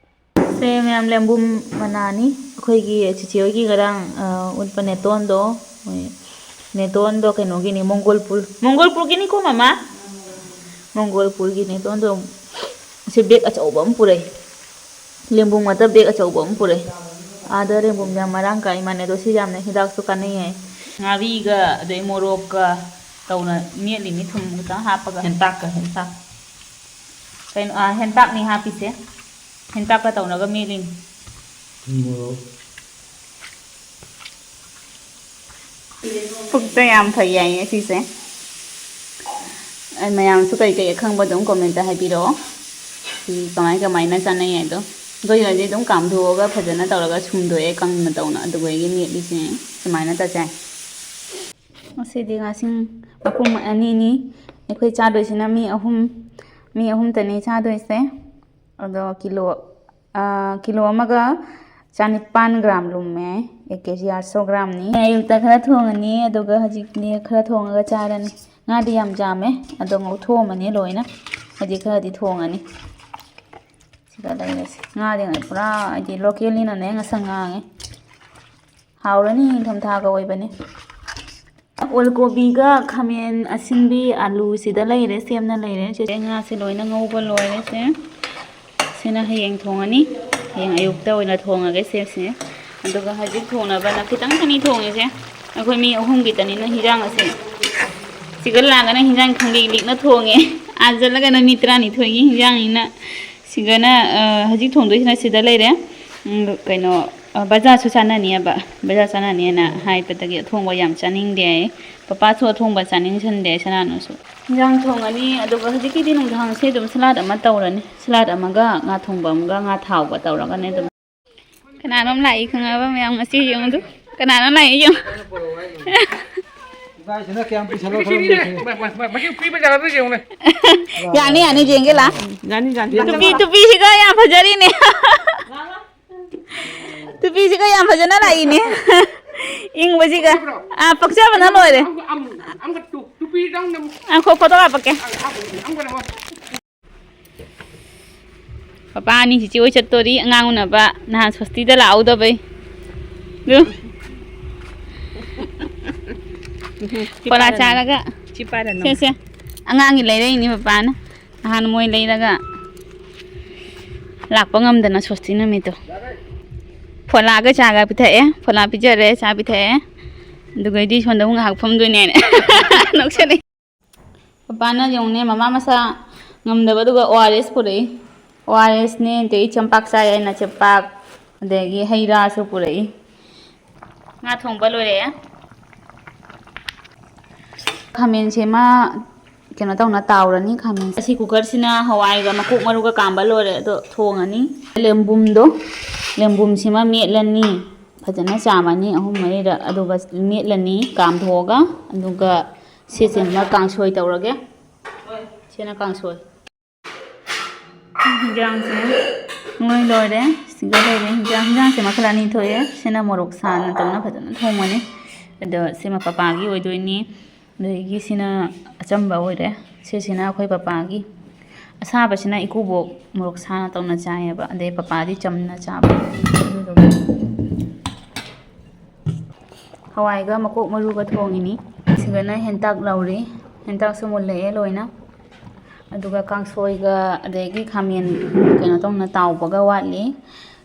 ꯁꯦ ꯃꯌꯥꯝ, ꯂꯦꯝꯕꯨꯝ ꯃꯅꯥꯅꯤ꯫ ꯑꯩꯈꯣꯏꯒꯤ ꯆꯤꯆꯦ ꯍꯣꯏꯒꯤ ꯉꯔꯥꯡ, ꯑ, ꯎꯠꯄ ꯅꯦꯇꯣꯟꯗꯣ, ꯍꯣꯏ, ꯅꯦꯇꯣꯟꯗꯣ ꯀꯩꯅꯣꯒꯤꯅꯤ, ꯃꯣꯡꯒꯣꯜꯄꯨꯔ, ꯃꯣꯡꯒꯣꯜꯄꯨꯔꯒꯤꯅꯤꯀꯣ ꯃꯃꯥ? ꯃꯣꯡꯒꯣꯜꯄꯨꯔꯒꯤ ꯅꯦꯇꯣꯟꯗꯣ꯫ ꯁꯤ ꯕꯦꯒ ꯑꯆꯧꯕ ꯑꯃ ꯄꯨꯔꯛꯏ꯫ ꯂꯦꯝꯕꯨꯝ ꯉꯥꯛꯇ ꯕꯦꯒ ꯑꯆꯧꯕ ꯑꯃ ꯄꯨꯔꯛꯏ꯫ ꯑꯥꯗ ꯂꯦꯝꯕꯨꯝ ꯌꯥꯝ ꯃꯔꯥꯡ ꯀꯥꯏ ꯃꯥꯅꯦ, ꯑꯗꯣ ꯁꯤ ꯌꯥꯝꯅ ꯍꯤꯗꯥꯛꯁꯨ ꯀꯥꯟꯅꯩ ꯍꯥꯏ꯫ ꯉꯥꯔꯤꯒ ꯑꯗꯩ ꯃꯣꯔꯣꯛꯀ ꯇꯧꯅ ꯃꯦꯠꯂꯤꯅꯤ, ꯊꯨꯝ ꯈꯤꯇꯪ ꯍꯥꯞꯄꯒ꯫ ꯍꯦꯟꯇꯥꯛꯀ, ꯍꯦꯟꯇꯥꯛ꯫ ꯀꯩꯅꯣ, ꯑꯥ, ꯍꯦꯟꯇꯥꯛꯅꯤ ꯍꯥꯞꯄꯤꯁꯦ꯫ ꯍꯦꯟꯇꯥꯛꯀ ꯇꯧꯅꯒ ꯃꯦꯠꯂꯤꯅꯤ꯫ ꯃꯣꯔꯣꯛ꯫ ꯄꯨꯛꯇ ꯌꯥꯝ ꯐꯩ ꯍꯥꯏꯌꯦ ꯁꯤꯁꯦ꯫ ꯑꯩ ꯃꯌꯥꯝꯁꯨ ꯀꯩ ꯀꯩ ꯑꯈꯪꯕ ꯑꯗꯨꯝ ꯀꯣꯃꯦꯟꯇ ꯍꯥꯏꯕꯤꯔꯛꯑꯣ꯫ ꯁꯤ ꯀꯃꯥꯏ ꯀꯃꯥꯏꯅ ꯆꯥꯅꯩ ꯍꯥꯏꯗꯣ꯫ ꯑꯩꯈꯣꯏꯒꯤꯗꯤ ꯑꯗꯨꯝ ꯀꯥꯝꯊꯣꯛꯑꯒ ꯐꯖꯅ ꯇꯧꯔꯒ ꯁꯨꯝꯗꯣꯛꯑꯦ ꯀꯪꯅ ꯇꯧꯅ, ꯑꯗꯨꯒ ꯑꯩꯒꯤ ꯃꯦꯠꯂꯤꯁꯦ ꯁꯨꯃꯥꯏꯅ ꯆꯥꯖꯩ꯫ ꯉꯁꯤꯗꯤ ꯉꯥꯁꯤꯡ ꯃꯄꯨꯝ ꯑꯅꯤꯅꯤ꯫ ꯑꯩꯈꯣꯏ ꯆꯥꯗꯣꯏꯁꯤꯅ ꯃꯤ ꯑꯍꯨꯝ, ꯃꯤ ꯑꯍꯨꯝꯇꯅꯤ ꯆꯥꯗꯣꯏꯁꯦ꯫ ꯑꯗꯣ ꯀꯤꯂꯣ, ꯑꯥ, ꯀꯤꯂꯣ ꯑꯃꯒ ꯆꯅꯤꯄꯥꯟ ꯒ꯭ꯔꯥꯝ ꯂꯨꯝꯃꯦ꯫ ꯑꯦꯛ ꯀꯦ ꯖꯤ ꯑꯥꯠ ꯁꯣ ꯒ꯭ꯔꯥꯝꯅꯤ꯫ ꯑꯌꯨꯛꯇ ꯈꯔ ꯊꯣꯡꯉꯅꯤ, ꯑꯗꯨꯒ ꯍꯧꯖꯤꯛꯅꯦ ꯈꯔ ꯊꯣꯡꯉꯒ ꯆꯥꯔꯅꯤ꯫ ꯉꯥꯗꯤ ꯌꯥꯝ ꯌꯥꯝꯃꯦ, ꯑꯗꯣ ꯉꯧꯊꯣꯛꯑꯝꯃꯅꯤ ꯂꯣꯏꯅ꯫ ꯍꯧꯖꯤꯛ ꯈꯔꯗꯤ ꯊꯣꯡꯉꯅꯤ꯫ ꯁꯤꯗ ꯂꯩꯔꯁꯤ꯫ ꯉꯥꯗꯤ ꯄꯨꯔꯥ ꯍꯥꯏꯗꯤ ꯂꯣꯀꯦꯜꯅꯤꯅꯅꯦ ꯉꯁꯪ ꯉꯥꯡꯉꯦ꯫ ꯍꯥꯎꯔꯅꯤ, ꯅꯤꯡꯊꯝꯊꯥꯒ ꯑꯣꯏꯕꯅꯦ꯫ ꯑꯣꯜ ꯀꯣꯕꯤꯒ ꯈꯥꯃꯦꯟ ꯑꯁꯤꯟꯕꯤ, ꯑꯂꯨ ꯁꯤꯗ ꯂꯩꯔꯦ, ꯁꯦꯝꯅ ꯂꯩꯔꯦ꯫ ꯆꯦꯆꯦ ꯉꯥꯁꯦ ꯂꯣꯏꯅ ꯉꯧꯕ ꯂꯣꯏꯔꯦ ꯁꯦ꯫ ꯁꯤꯅ ꯍꯌꯦꯡ ꯊꯣꯡꯉꯅꯤ꯫ ꯍꯌꯦꯡ ꯑꯌꯨꯛꯇ ꯑꯣꯏꯅ ꯊꯣꯡꯉꯒꯦ ꯁꯦ ꯁꯤꯁꯦ꯫ ꯑꯗꯨꯒ ꯍꯧꯖꯤꯛ ꯊꯣꯡꯅꯕꯅ ꯈꯤꯇꯪ ꯈꯛꯅꯤ ꯊꯣꯡꯉꯤꯁꯦ꯫ ꯑꯩꯈꯣꯏ ꯃꯤ ꯑꯍꯨꯝꯒꯤꯇꯅꯤꯅ ꯍꯤꯟꯖꯥꯡ ꯑꯁꯦ꯫ ꯁꯤꯒ ꯂꯥꯛꯑꯒꯅ ꯍꯤꯟꯖꯥꯡ ꯈꯪꯂꯤꯛ ꯂꯤꯛꯅ ꯊꯣꯡꯉꯦ꯫ ꯑꯥ ꯆꯠꯂꯒꯅ ꯃꯤ ꯇꯔꯥꯅꯤꯊꯣꯏꯒꯤ ꯍꯤꯟꯖꯥꯡꯅꯤꯅ ꯁꯤꯒꯅ, ꯑ, ꯍꯧꯖꯤꯛ ꯊꯣꯡꯗꯣꯏꯁꯤꯅ ꯁꯤꯗ ꯂꯩꯔꯦ꯫ ꯎꯝ, ꯀꯩꯅꯣ, ꯑ, ꯕꯖꯥꯔꯁꯨ ꯆꯥꯅꯅꯤꯕ꯫ ꯕꯖꯥꯔ ꯆꯥꯅꯅꯤꯅ ꯍꯥꯏꯕꯗꯒꯤ ꯑꯊꯣꯡꯕ ꯌꯥꯝ ꯆꯥꯅꯤꯡꯗꯦ ꯍꯥꯏ꯫ ꯄꯄꯥꯁꯨ ꯑꯊꯣꯡꯕ ꯆꯥꯅꯤꯡꯁꯟꯗꯦ, ꯁꯅꯥꯅꯨꯁꯨ꯫ ꯏꯟꯖꯥꯡ ꯊꯣꯡꯉꯅꯤ, ꯑꯗꯨꯒ ꯍꯧꯖꯤꯛꯀꯤꯗꯤ ꯅꯨꯡꯗꯥꯡꯁꯦ ꯑꯗꯨꯝ ꯁꯂꯥꯗ ꯑꯃ ꯇꯧꯔꯅꯤ꯫ ꯁꯂꯥꯗ ꯑꯃꯒ ꯉꯥ ꯊꯣꯡꯕ ꯑꯃꯒ ꯉꯥ ꯊꯥꯎꯕ ꯇꯧꯔꯒꯅꯦ ꯑꯗꯨꯝ꯫ ꯀꯅꯥꯅꯣꯝ ꯂꯥꯛꯏ ꯈꯪꯉꯕ ꯃꯌꯥꯝ? ꯉꯁꯤ ꯌꯦꯡꯉꯨꯗꯨ꯫ ꯀꯅꯥꯅꯣꯝ ꯂꯥꯛꯏ ꯌꯦꯡꯉꯨ꯫ ꯏꯕꯥꯏꯁꯤꯅ ꯀꯌꯥꯝ ꯄꯨꯁꯜꯂꯣ ꯈꯪꯗꯦ꯫ ꯃꯁꯤ ꯄꯤꯕ ꯖꯒꯥꯗꯨ ꯌꯦꯡꯉꯨꯅꯦ꯫ ꯌꯥꯅꯤ, ꯌꯥꯅꯤ, ꯌꯦꯡꯒꯦ ꯂꯥ꯫ ꯌꯥꯅꯤ, ꯌꯥꯅꯤ꯫ ꯇꯨꯄꯤ, ꯇꯨꯄꯤꯁꯤꯒ ꯌꯥꯝ ꯐꯖꯔꯤꯅꯦ꯫ ꯇꯨꯄꯤꯁꯤꯒ ꯌꯥꯝ ꯐꯖꯅ ꯂꯥꯛꯏꯅꯦ꯫ ꯏꯪꯕꯁꯤꯒ꯫ ꯑꯥ, ꯄꯛꯆꯕꯅ ꯂꯣꯏꯔꯦ꯫ ꯑꯝ-, ꯑꯝ-, ꯑꯝ-, ꯇꯨ-, ꯇꯨꯄꯤꯗꯪ ꯅꯝ-, ꯑꯥ, ꯈꯣ-, ꯐꯣꯇꯣ ꯀꯥꯞꯄꯛꯀꯦ꯫ ꯑꯝ-, ꯑꯝ-, ꯑꯝ-, ꯄꯄꯥ ꯑꯅꯤ ꯆꯤꯆꯦ ꯍꯣꯏ ꯆꯠꯇꯣꯔꯤ, ꯑꯉꯥꯡ ꯎꯅꯕ, ꯅꯍꯥꯟ ꯁꯣꯁꯇꯤꯗ ꯂꯥꯛꯍꯧꯗꯕꯩ꯫ ꯑꯗꯨ꯫ ꯐꯣꯂꯥ ꯆꯥꯔꯒ꯫ ꯁꯤ ꯄꯥꯏꯔꯅꯨ꯫ ꯁꯦ, ꯁꯦ꯫ ꯑꯉꯥꯡꯒꯤ ꯂꯩꯔꯛꯏꯅꯤ ꯄꯄꯥꯅ꯫ ꯅꯍꯥꯟ ꯃꯣꯏ ꯂꯩꯔꯒ ꯂꯥꯛꯄ ꯉꯝꯗꯅ ꯁꯣꯁꯇꯤ ꯅꯨꯃꯤꯠꯇꯣ꯫ ꯐꯣꯂꯥꯒ ꯆꯥꯒ ꯄꯤꯊꯛꯑꯦ꯫ ꯐꯣꯂꯥ ꯄꯤꯖꯔꯦ, ꯆꯥ ꯄꯤꯊꯛꯑꯦ꯫ ꯑꯗꯨꯒꯩꯗꯤ ꯁꯣꯝꯗ ꯑꯃꯨꯛ ꯉꯥꯏꯍꯥꯛ ꯐꯝꯗꯣꯏꯅꯦꯅ ꯅꯣꯛꯁꯜꯂꯛꯏ꯫ ꯄꯄꯥꯅ ꯌꯦꯡꯉꯨꯅꯦ, ꯃꯃꯥ ꯃꯁꯥ ꯉꯝꯗꯕ, ꯑꯗꯨꯒ ꯑꯣ ꯑꯥꯔ ꯑꯦꯁ ꯄꯨꯔꯛꯏ꯫ ꯑꯣ ꯑꯥꯔ ꯑꯦꯁꯅꯦ, ꯑꯗꯩ ꯆꯦꯡꯄꯥꯛ ꯆꯥꯏ ꯍꯥꯏꯅ ꯆꯦꯡꯄꯥꯛ, ꯑꯗꯒꯤ ꯍꯩ ꯔꯥꯁꯨ ꯄꯨꯔꯛꯏ꯫ ꯉꯥ ꯊꯣꯡꯕ ꯂꯣꯏꯔꯦ꯫ ꯈꯥꯃꯦꯟꯁꯤꯃ ꯀꯩꯅꯣ ꯇꯧꯅ ꯇꯥꯎꯔꯅꯤ꯫ ꯈꯥꯃꯦꯟ ꯑꯁꯤ ꯀꯨꯀꯔꯁꯤꯅ ꯍꯋꯥꯏꯒ ꯃꯀꯣꯛ ꯃꯔꯨꯒ ꯀꯥꯝꯕ ꯂꯣꯏꯔꯦ, ꯑꯗꯣ ꯊꯣꯡꯉꯅꯤ꯫ ꯂꯦꯝꯕꯨꯝꯗꯣ, ꯂꯦꯝꯕꯨꯝꯁꯤꯃ ꯃꯦꯠꯂꯅꯤ꯫ ꯐꯖꯅ ꯆꯥꯝꯃꯅꯤ ꯑꯍꯨꯝ ꯃꯔꯤꯔꯛ, ꯑꯗꯨꯒ ꯃꯦꯠꯂꯅꯤ ꯀꯥꯝꯊꯣꯛꯑꯒ꯫ ꯑꯗꯨꯒ ꯁꯤꯁꯤꯃ ꯀꯥꯡꯁꯣꯏ ꯇꯧꯔꯒꯦ꯫ ꯁꯤꯅ ꯀꯥꯡꯁꯣꯏ꯫ ꯍꯤꯟꯖꯥꯡꯁꯦ ꯂꯣꯏ ꯂꯣꯏꯔꯦ꯫ ꯁꯤꯒ ꯂꯩꯔꯦ ꯍꯤꯟꯖꯥꯡ꯫ ꯍꯤꯟꯖꯥꯡꯁꯦ ꯃꯈꯜ ꯑꯅꯤ ꯊꯣꯛꯑꯦ꯫ ꯁꯤꯅ ꯃꯣꯔꯣꯛ ꯁꯥꯅ ꯇꯧꯅ ꯐꯖꯅ ꯊꯣꯡꯕꯅꯤ꯫ ꯑꯗꯣ ꯁꯤꯃ ꯄꯄꯥꯒꯤ ꯑꯣꯏꯗꯣꯏꯅꯤ꯫ ꯑꯗꯒꯤ ꯁꯤꯅ ꯑꯆꯝꯕ ꯑꯣꯏꯔꯦ꯫ ꯁꯤꯁꯤꯅ ꯑꯩꯈꯣꯏ ꯄꯄꯥꯒꯤ꯫ ꯑꯁꯥꯕꯁꯤꯅ ꯏꯀꯨꯕꯣꯛ ꯃꯣꯔꯣꯛ ꯁꯥꯅ ꯇꯧꯅ ꯆꯥꯏꯌꯦꯕ꯫ ꯑꯗꯩ ꯄꯄꯥꯗꯤ ꯆꯝꯅ ꯆꯥꯕ꯫ ꯑꯗꯨꯗꯨꯒ ꯍꯋꯥꯏꯒ ꯃꯀꯣꯛ ꯃꯔꯨꯒ ꯊꯣꯡꯉꯤꯅꯤ꯫ ꯁꯤꯒꯅ ꯍꯦꯟꯇꯥꯛ ꯂꯧꯔꯤ꯫ ꯍꯦꯟꯇꯥꯛꯁꯨ ꯃꯨꯜꯂꯛꯑꯦ ꯂꯣꯏꯅ꯫ ꯑꯗꯨꯒ ꯀꯥꯡꯁꯣꯏꯒ ꯑꯗꯒꯤ ꯈꯥꯃꯦꯟ ꯀꯩꯅꯣ ꯇꯧꯅ ꯇꯥꯎꯕꯒ ꯋꯥꯠꯂꯤ꯫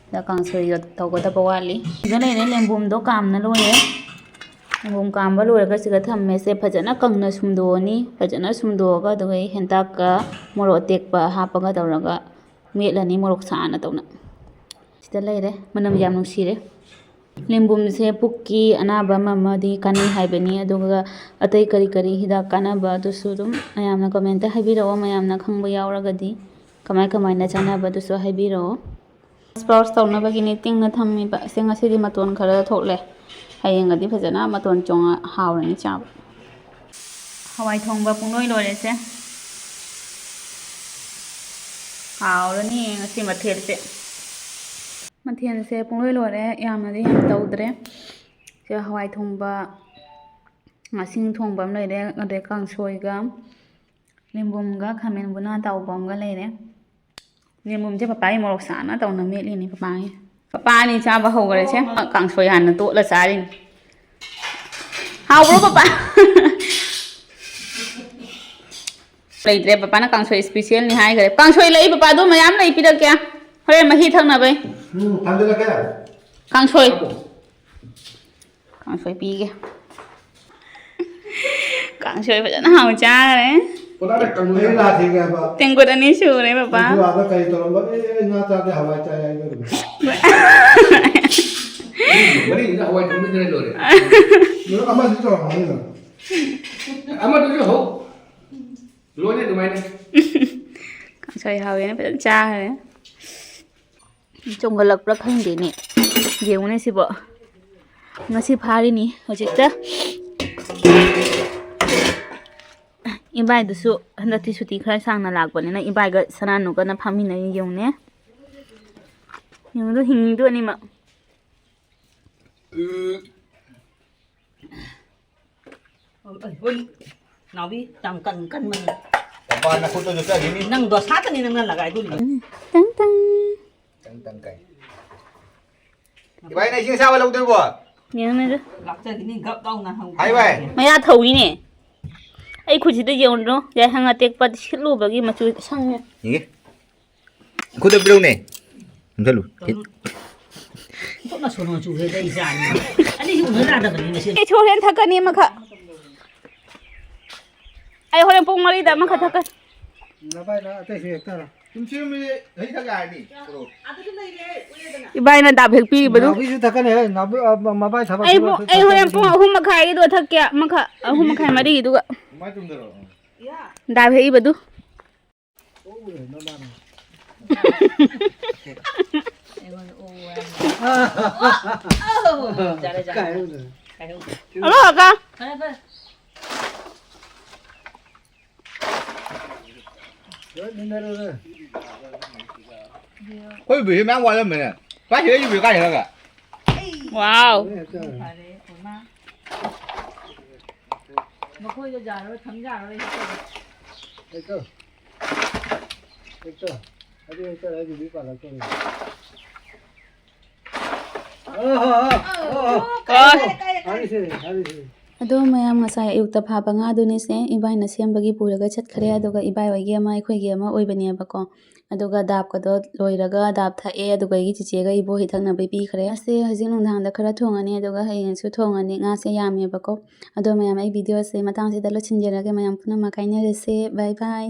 ꯑꯗ ꯀꯥꯡꯁꯣꯏꯒ ꯇꯧꯒꯗꯕ ꯋꯥꯠꯂꯤ꯫ ꯁꯤꯗ ꯂꯩꯔꯦ, ꯂꯦꯝꯕꯨꯝꯗꯣ ꯀꯥꯝꯅ ꯂꯣꯏꯔꯦ꯫ ꯂꯦꯝꯕꯨꯝ ꯀꯥꯝꯕ ꯂꯣꯏꯔꯒ ꯁꯤꯗ ꯊꯝꯃꯦ꯫ ꯁꯦ ꯐꯖꯅ ꯀꯪꯅ ꯁꯨꯝꯗꯣꯛꯑꯅꯤ꯫ ꯐꯖꯅ ꯁꯨꯝꯗꯣꯛꯑꯒ ꯑꯗꯨꯒ ꯑꯩ ꯍꯦꯟꯇꯥꯛꯀ ꯃꯣꯔꯣꯛ ꯑꯇꯦꯛꯄ ꯍꯥꯞꯄꯒ ꯇꯧꯔꯒ ꯃꯦꯠꯂꯅꯤ ꯃꯣꯔꯣꯛ ꯁꯥꯅ ꯇꯧꯅ꯫ ꯁꯤꯗ ꯂꯩꯔꯦ꯫ ꯃꯅꯝ ꯌꯥꯝ ꯅꯨꯡꯁꯤꯔꯦ꯫ ꯂꯦꯝꯕꯨꯝꯁꯦ ꯄꯨꯛꯀꯤ ꯑꯅꯥꯕ ꯑꯃ ꯑꯃꯗꯤ ꯀꯥꯟꯅꯩ ꯍꯥꯏꯕꯅꯤ, ꯑꯗꯨꯒ ꯑꯇꯩ ꯀꯔꯤ ꯀꯔꯤ ꯍꯤꯗꯥꯛ ꯀꯥꯟꯅꯕ ꯑꯗꯨꯁꯨ ꯑꯗꯨꯝ ꯃꯌꯥꯝꯅ ꯀꯃꯦꯟꯇ ꯍꯥꯏꯕꯤꯔꯛꯑꯣ, ꯃꯌꯥꯝꯅ ꯈꯪꯕ ꯌꯥꯎꯔꯒꯗꯤ ꯀꯃꯥꯏ ꯀꯃꯥꯏꯅ ꯆꯥꯅꯕꯗꯨꯁꯨ ꯍꯥꯏꯕꯤꯔꯛꯑꯣ꯫ ꯁ꯭ꯄ꯭ꯔꯥꯎꯠꯁ ꯇꯧꯅꯕꯒꯤꯅꯤ ꯇꯤꯡꯅ ꯊꯝꯃꯤꯕ꯫ ꯁꯦ, ꯉꯁꯤꯗꯤ ꯃꯇꯣꯟ ꯈꯔ ꯊꯣꯛꯂꯦ, ꯍꯌꯦꯡꯒꯗꯤ ꯐꯖꯅ ꯃꯇꯣꯟ ꯆꯣꯡꯉ ꯍꯥꯎꯔꯅꯤ ꯆꯥꯕ꯫ ꯍꯋꯥꯏ ꯊꯣꯡꯕ ꯄꯨꯡꯂꯣꯏ ꯂꯣꯏꯔꯦꯁꯦ꯫ ꯍꯥꯎꯔꯅꯤ ꯉꯁꯤ ꯃꯊꯦꯜꯁꯦ꯫ ꯃꯊꯦꯜꯁꯦ ꯄꯨꯡꯂꯣꯏ ꯂꯣꯏꯔꯦ, ꯌꯥꯝꯅꯗꯤ ꯌꯥꯝ ꯇꯧꯗ꯭ꯔꯦ꯫ ꯁꯦ, ꯍꯋꯥꯏ ꯊꯣꯡꯕ, ꯉꯥꯁꯤꯡ ꯊꯣꯡꯕ ꯑꯃ ꯂꯩꯔꯦ, ꯑꯗꯩ ꯀꯥꯡꯁꯣꯏꯒ ꯂꯦꯝꯕꯨꯝꯒ ꯈꯥꯃꯦꯟ ꯕꯨꯅꯥ ꯇꯥꯎꯕ ꯑꯃꯒ ꯂꯩꯔꯦ꯫ ꯂꯦꯝꯕꯨꯝꯁꯦ ꯄꯄꯥꯒꯤ ꯃꯣꯔꯣꯛ ꯁꯥꯅ ꯇꯧꯅ ꯃꯦꯠꯂꯤꯅꯦ ꯄꯄꯥꯒꯤ꯫ ꯄꯄꯥ ꯑꯅꯤ ꯆꯥꯕ ꯍꯧꯈ꯭ꯔꯦꯁꯦ꯫ ꯀꯥꯡꯁꯣꯏ ꯍꯥꯟꯅ ꯇꯣꯠꯂ ꯆꯥꯔꯤꯅꯤ꯫ ꯍꯥꯎꯕ꯭ꯔꯣ ꯄꯄꯥ? ꯂꯩꯇ꯭ꯔꯦ, ꯄꯄꯥꯅ ꯀꯥꯡꯁꯣꯏ ꯏꯁꯄꯤꯁꯦꯜꯅꯤ ꯍꯥꯏꯈ꯭ꯔꯦ꯫ ꯀꯥꯡꯁꯣꯏ ꯂꯩ ꯄꯄꯥ, ꯑꯗꯨ ꯃꯌꯥꯝ ꯂꯩ, ꯄꯤꯔꯛꯀꯦ ꯍꯣꯔꯦꯟ ꯃꯍꯤ ꯊꯛꯅꯕꯩ꯫ ꯎꯝ, ꯊꯥꯡꯖꯜꯂꯛꯀꯦ꯫ ꯀꯥꯡꯁꯣꯏ꯫ ꯀꯥꯡꯁꯣꯏ ꯄꯤꯒꯦ꯫ ꯀꯥꯡꯁꯣꯏ ꯐꯖꯅ ꯍꯥꯎꯅ ꯆꯥꯈ꯭ꯔꯦ꯫ ꯄꯨꯔꯥ ꯀꯪꯕꯩ ꯂꯥꯛꯈꯤꯒꯦ ꯍꯥꯏꯕ꯫ ꯇꯦꯡꯀꯣꯠ ꯑꯅꯤ ꯁꯨꯔꯦ ꯄꯄꯥ꯫ ꯑꯩꯁꯨ ꯑꯥꯗ ꯀꯔꯤ ꯇꯧꯔꯝꯕ? ꯑꯦ, ꯉꯥ ꯆꯥꯗꯦ, ꯍꯋꯥꯏ ꯆꯥꯏ ꯍꯥꯏꯗꯣꯔꯤꯕ꯫ ꯃꯔꯤꯁꯤꯅ ꯍꯋꯥꯏ ꯊꯣꯡꯕꯤꯗ꯭ꯔꯦ ꯂꯣꯏꯔꯦ꯫ ꯃꯔꯛ ꯑꯃꯁꯨ ꯇꯧꯔꯝꯃꯅꯤꯅ꯫ ꯑꯃꯗꯨꯁꯨ ꯍꯧ꯫ ꯂꯣꯏꯔꯦ ꯑꯗꯨꯃꯥꯏꯅ꯫ ꯀꯥꯡꯁꯣꯏ ꯍꯥꯎꯋꯦꯅ ꯐꯖꯅ ꯆꯥꯈ꯭ꯔꯦ꯫ ꯆꯣꯡꯈꯠꯂꯛꯄ꯭ꯔꯥ ꯈꯪꯗꯦꯅꯦ꯫ ꯌꯦꯡꯉꯨꯅꯦ ꯁꯤꯕꯣ꯫ ꯉꯁꯤ ꯐꯥꯔꯤꯅꯤ ꯍꯧꯖꯤꯛꯇ꯫ ꯏꯕꯥꯏꯗꯨꯁꯨ ꯍꯟꯗꯛꯇꯤ ꯁꯨꯇꯤ ꯈꯔ ꯁꯥꯡꯅ ꯂꯥꯛꯄꯅꯤꯅ ꯏꯕꯥꯏꯒ ꯁꯅꯥꯅꯨꯒꯅ ꯐꯥꯃꯤꯟꯅꯔꯤ꯫ ꯌꯦꯡꯉꯨꯅꯦ꯫ ꯌꯦꯡꯉꯨꯗꯣ, ꯍꯤꯡꯉꯤꯗꯣ ꯑꯅꯤꯃꯛ꯫ ꯍꯣꯏ, ꯍꯣꯏ꯫ ꯅꯥꯎꯕꯤ, ꯌꯥꯝ ꯀꯟ-, ꯀꯟꯕꯅꯤ꯫ ꯃꯄꯥꯟ ꯅꯈꯨꯠꯇꯨꯁꯨ ꯆꯠꯈꯤꯅꯤ꯫ ꯅꯪ ꯗꯣꯁꯥꯗꯅꯤ ꯅꯪꯅ ꯂꯒꯥꯏꯗꯣꯔꯤꯕ꯫ ꯇꯪ ꯇꯪ꯫ ꯇꯪ ꯇꯪ ꯀꯥꯏ꯫ ꯏꯕꯥꯏꯅ ꯏꯁꯤꯡ ꯑꯁꯥꯕ ꯂꯧꯗꯣꯏꯕꯣ? ꯌꯦꯡꯉꯨꯅꯦ ꯑꯗꯨ꯫ ꯂꯥꯛꯆꯈꯤꯅꯤ, ꯒꯞ ꯂꯥꯎꯅ ꯍꯪ-, ꯍꯥꯏ ꯚꯥꯏ꯫ ꯃꯌꯥ ꯊꯧꯏꯅꯦ꯫ ꯑꯩ ꯈꯨꯠꯁꯤꯗ ꯌꯦꯡꯉꯨꯗ꯭ꯔꯣ? ꯌꯥꯏꯁꯪ ꯑꯇꯦꯛꯄ ꯁꯤꯠꯂꯨꯕꯒꯤ ꯃꯆꯨ ꯁꯪꯉꯦ꯫ ꯌꯦꯡꯒꯦ꯫ ꯈꯨꯠꯇ ꯄꯤꯔꯛꯎꯅꯦ꯫ ꯅꯝꯁꯜꯂꯨ꯫ ꯑꯣꯟꯊꯣꯛꯅ ꯁꯣꯅꯣ ꯆꯨꯔꯦꯗ ꯏꯆꯥꯅꯤ꯫ ꯑꯅꯤꯁꯤ ꯎꯅ ꯌꯥꯗꯕꯅꯤ ꯃꯁꯤ꯫ ꯑꯩ ꯍꯣꯔꯦꯟ ꯊꯛꯀꯅꯤ ꯑꯃꯈꯛ꯫ ꯑꯩ ꯍꯣꯔꯦꯟ ꯄꯨꯡ ꯃꯔꯤꯗ ꯑꯃꯈꯛ ꯊꯛꯀꯅꯤ꯫ ꯅꯚꯥꯏꯅ ꯑꯇꯩꯁꯨ ꯍꯦꯛꯇꯔꯣ? ꯁꯨꯝ ꯁꯤꯔꯨꯝꯁꯦ ꯍꯩ ꯊꯛ ꯌꯥꯔꯅꯤ꯫ ꯑꯗꯨꯁꯨ ꯂꯩꯔꯦ ꯎꯔꯦꯗꯅ꯫ ꯏꯕꯥꯏꯅ ꯗꯥꯞ ꯍꯦꯛ ꯄꯤꯕꯗꯨ꯫ ꯅꯥꯎꯕꯤꯁꯨ ꯊꯛꯀꯅꯤ ꯍꯦ, ꯅꯥꯎꯕꯤ, ꯑ, ꯃ-, ꯃꯕꯥꯏ ꯊꯕꯛ ꯑꯩ ꯁꯨꯕ ꯄꯨꯡ ꯑꯩ ꯍꯣꯔꯦꯟ ꯄꯨꯡ ꯑꯍꯨꯝ ꯃꯈꯥꯏꯒꯤꯗꯣ ꯊꯛꯀꯦ꯫ ꯑꯃꯈꯛ ꯑꯍꯨꯝ ꯃꯈꯥꯏ ꯃꯔꯤꯒꯤꯗꯨꯒ꯫ ꯀꯃꯥꯏꯅ ꯇꯨꯝꯗꯔꯣ? ꯏꯌꯥ꯫ ꯗꯥꯞ ꯍꯦꯛꯏꯕꯗꯨ꯫ ꯎꯔꯦ, ꯃꯃꯥꯅ꯫ ꯑꯩꯉꯣꯟꯗ ꯎ ꯍꯥꯏ꯫ ꯌꯥꯔꯦ, ꯌꯥꯔꯦ꯫ ꯀꯥꯏ ꯎꯔꯦ? ꯀꯥꯏꯍꯧꯗꯦ꯫ ꯍꯜꯂꯣ ꯀꯀꯥ꯫ ꯐꯔꯦ, ꯐꯔꯦ꯫ ꯂꯣꯏ ꯃꯤꯟꯅꯔꯨꯔꯦ꯫ ꯑꯩꯈꯣꯏ ꯕꯤꯁꯦ ꯃꯌꯥꯝ ꯋꯥꯠꯂꯝꯃꯦꯅꯦ꯫ ꯀꯥꯏ ꯍꯦꯛꯏ ꯕꯤ ꯀꯥꯏ ꯍꯦꯛꯑꯒ? ꯋꯥꯎ꯫ ꯂꯣꯏ ꯍꯦꯛꯇ꯫ ꯐꯔꯦ, ꯑꯣꯏꯃꯥ꯫ ꯃꯈꯣꯏꯗꯣ ꯌꯥꯔꯣꯏ, ꯊꯝ ꯌꯥꯔꯣꯏ꯫ ꯍꯦꯛꯇ꯫ ꯍꯦꯛꯇ꯫ ꯑꯗꯨ ꯍꯦꯛꯇ ꯑꯩꯒꯤꯗꯤ ꯄꯥꯜꯂꯛꯇꯣꯔꯦ꯫ ꯑꯣ, ꯑꯣ, ꯑꯣ, ꯑꯣ, ꯑꯣ꯫ ꯑꯣ꯫ ꯍꯥꯏꯔꯤꯁꯦ, ꯍꯥꯏꯔꯤꯁꯦ꯫ ꯑꯗꯣ ꯃꯌꯥꯝ, ꯉꯁꯥꯏ ꯑꯌꯨꯛꯇ ꯐꯥꯕ ꯉꯥꯗꯨꯅꯤꯁꯦ ꯏꯕꯥꯏꯅ ꯁꯦꯝꯕꯒꯤ ꯄꯨꯔꯒ ꯆꯠꯈ꯭ꯔꯦ꯫ ꯑꯗꯨꯒ ꯏꯕꯥꯏ ꯍꯣꯏꯒꯤ ꯑꯃ, ꯑꯩꯈꯣꯏꯒꯤ ꯑꯃ ꯑꯣꯏꯕꯅꯦꯕꯀꯣ꯫ ꯑꯗꯨꯒ ꯗꯥꯞꯀꯗꯣ ꯂꯣꯏꯔꯒ ꯗꯥꯞ ꯊꯛꯑꯦ꯫ ꯑꯗꯨꯒ ꯑꯩꯒꯤ ꯆꯤꯆꯦꯒ ꯏꯕꯣꯛ ꯍꯣꯏ ꯊꯛꯅꯕꯩ ꯄꯤꯈ꯭ꯔꯦ꯫ ꯉꯥꯁꯦ ꯍꯧꯖꯤꯛ ꯅꯨꯡꯗꯥꯡꯗ ꯈꯔ ꯊꯣꯡꯉꯅꯤ, ꯑꯗꯨꯒ ꯍꯌꯦꯡꯁꯨ ꯊꯣꯡꯉꯅꯤ꯫ ꯉꯥꯁꯦ ꯌꯥꯝꯃꯦꯕꯀꯣ꯫ ꯑꯗꯣ ꯃꯌꯥꯝ, ꯑꯩ ꯚꯤꯗꯤꯑꯣꯁꯦ ꯃꯇꯥꯡꯁꯤꯗ ꯂꯣꯏꯁꯤꯟꯖꯔꯒꯦ꯫ ꯃꯌꯥꯝ ꯄꯨꯝꯅꯃꯛ ꯀꯥꯏꯅꯔꯁꯦ꯫ ꯕꯥꯏ ꯕꯥꯏ꯫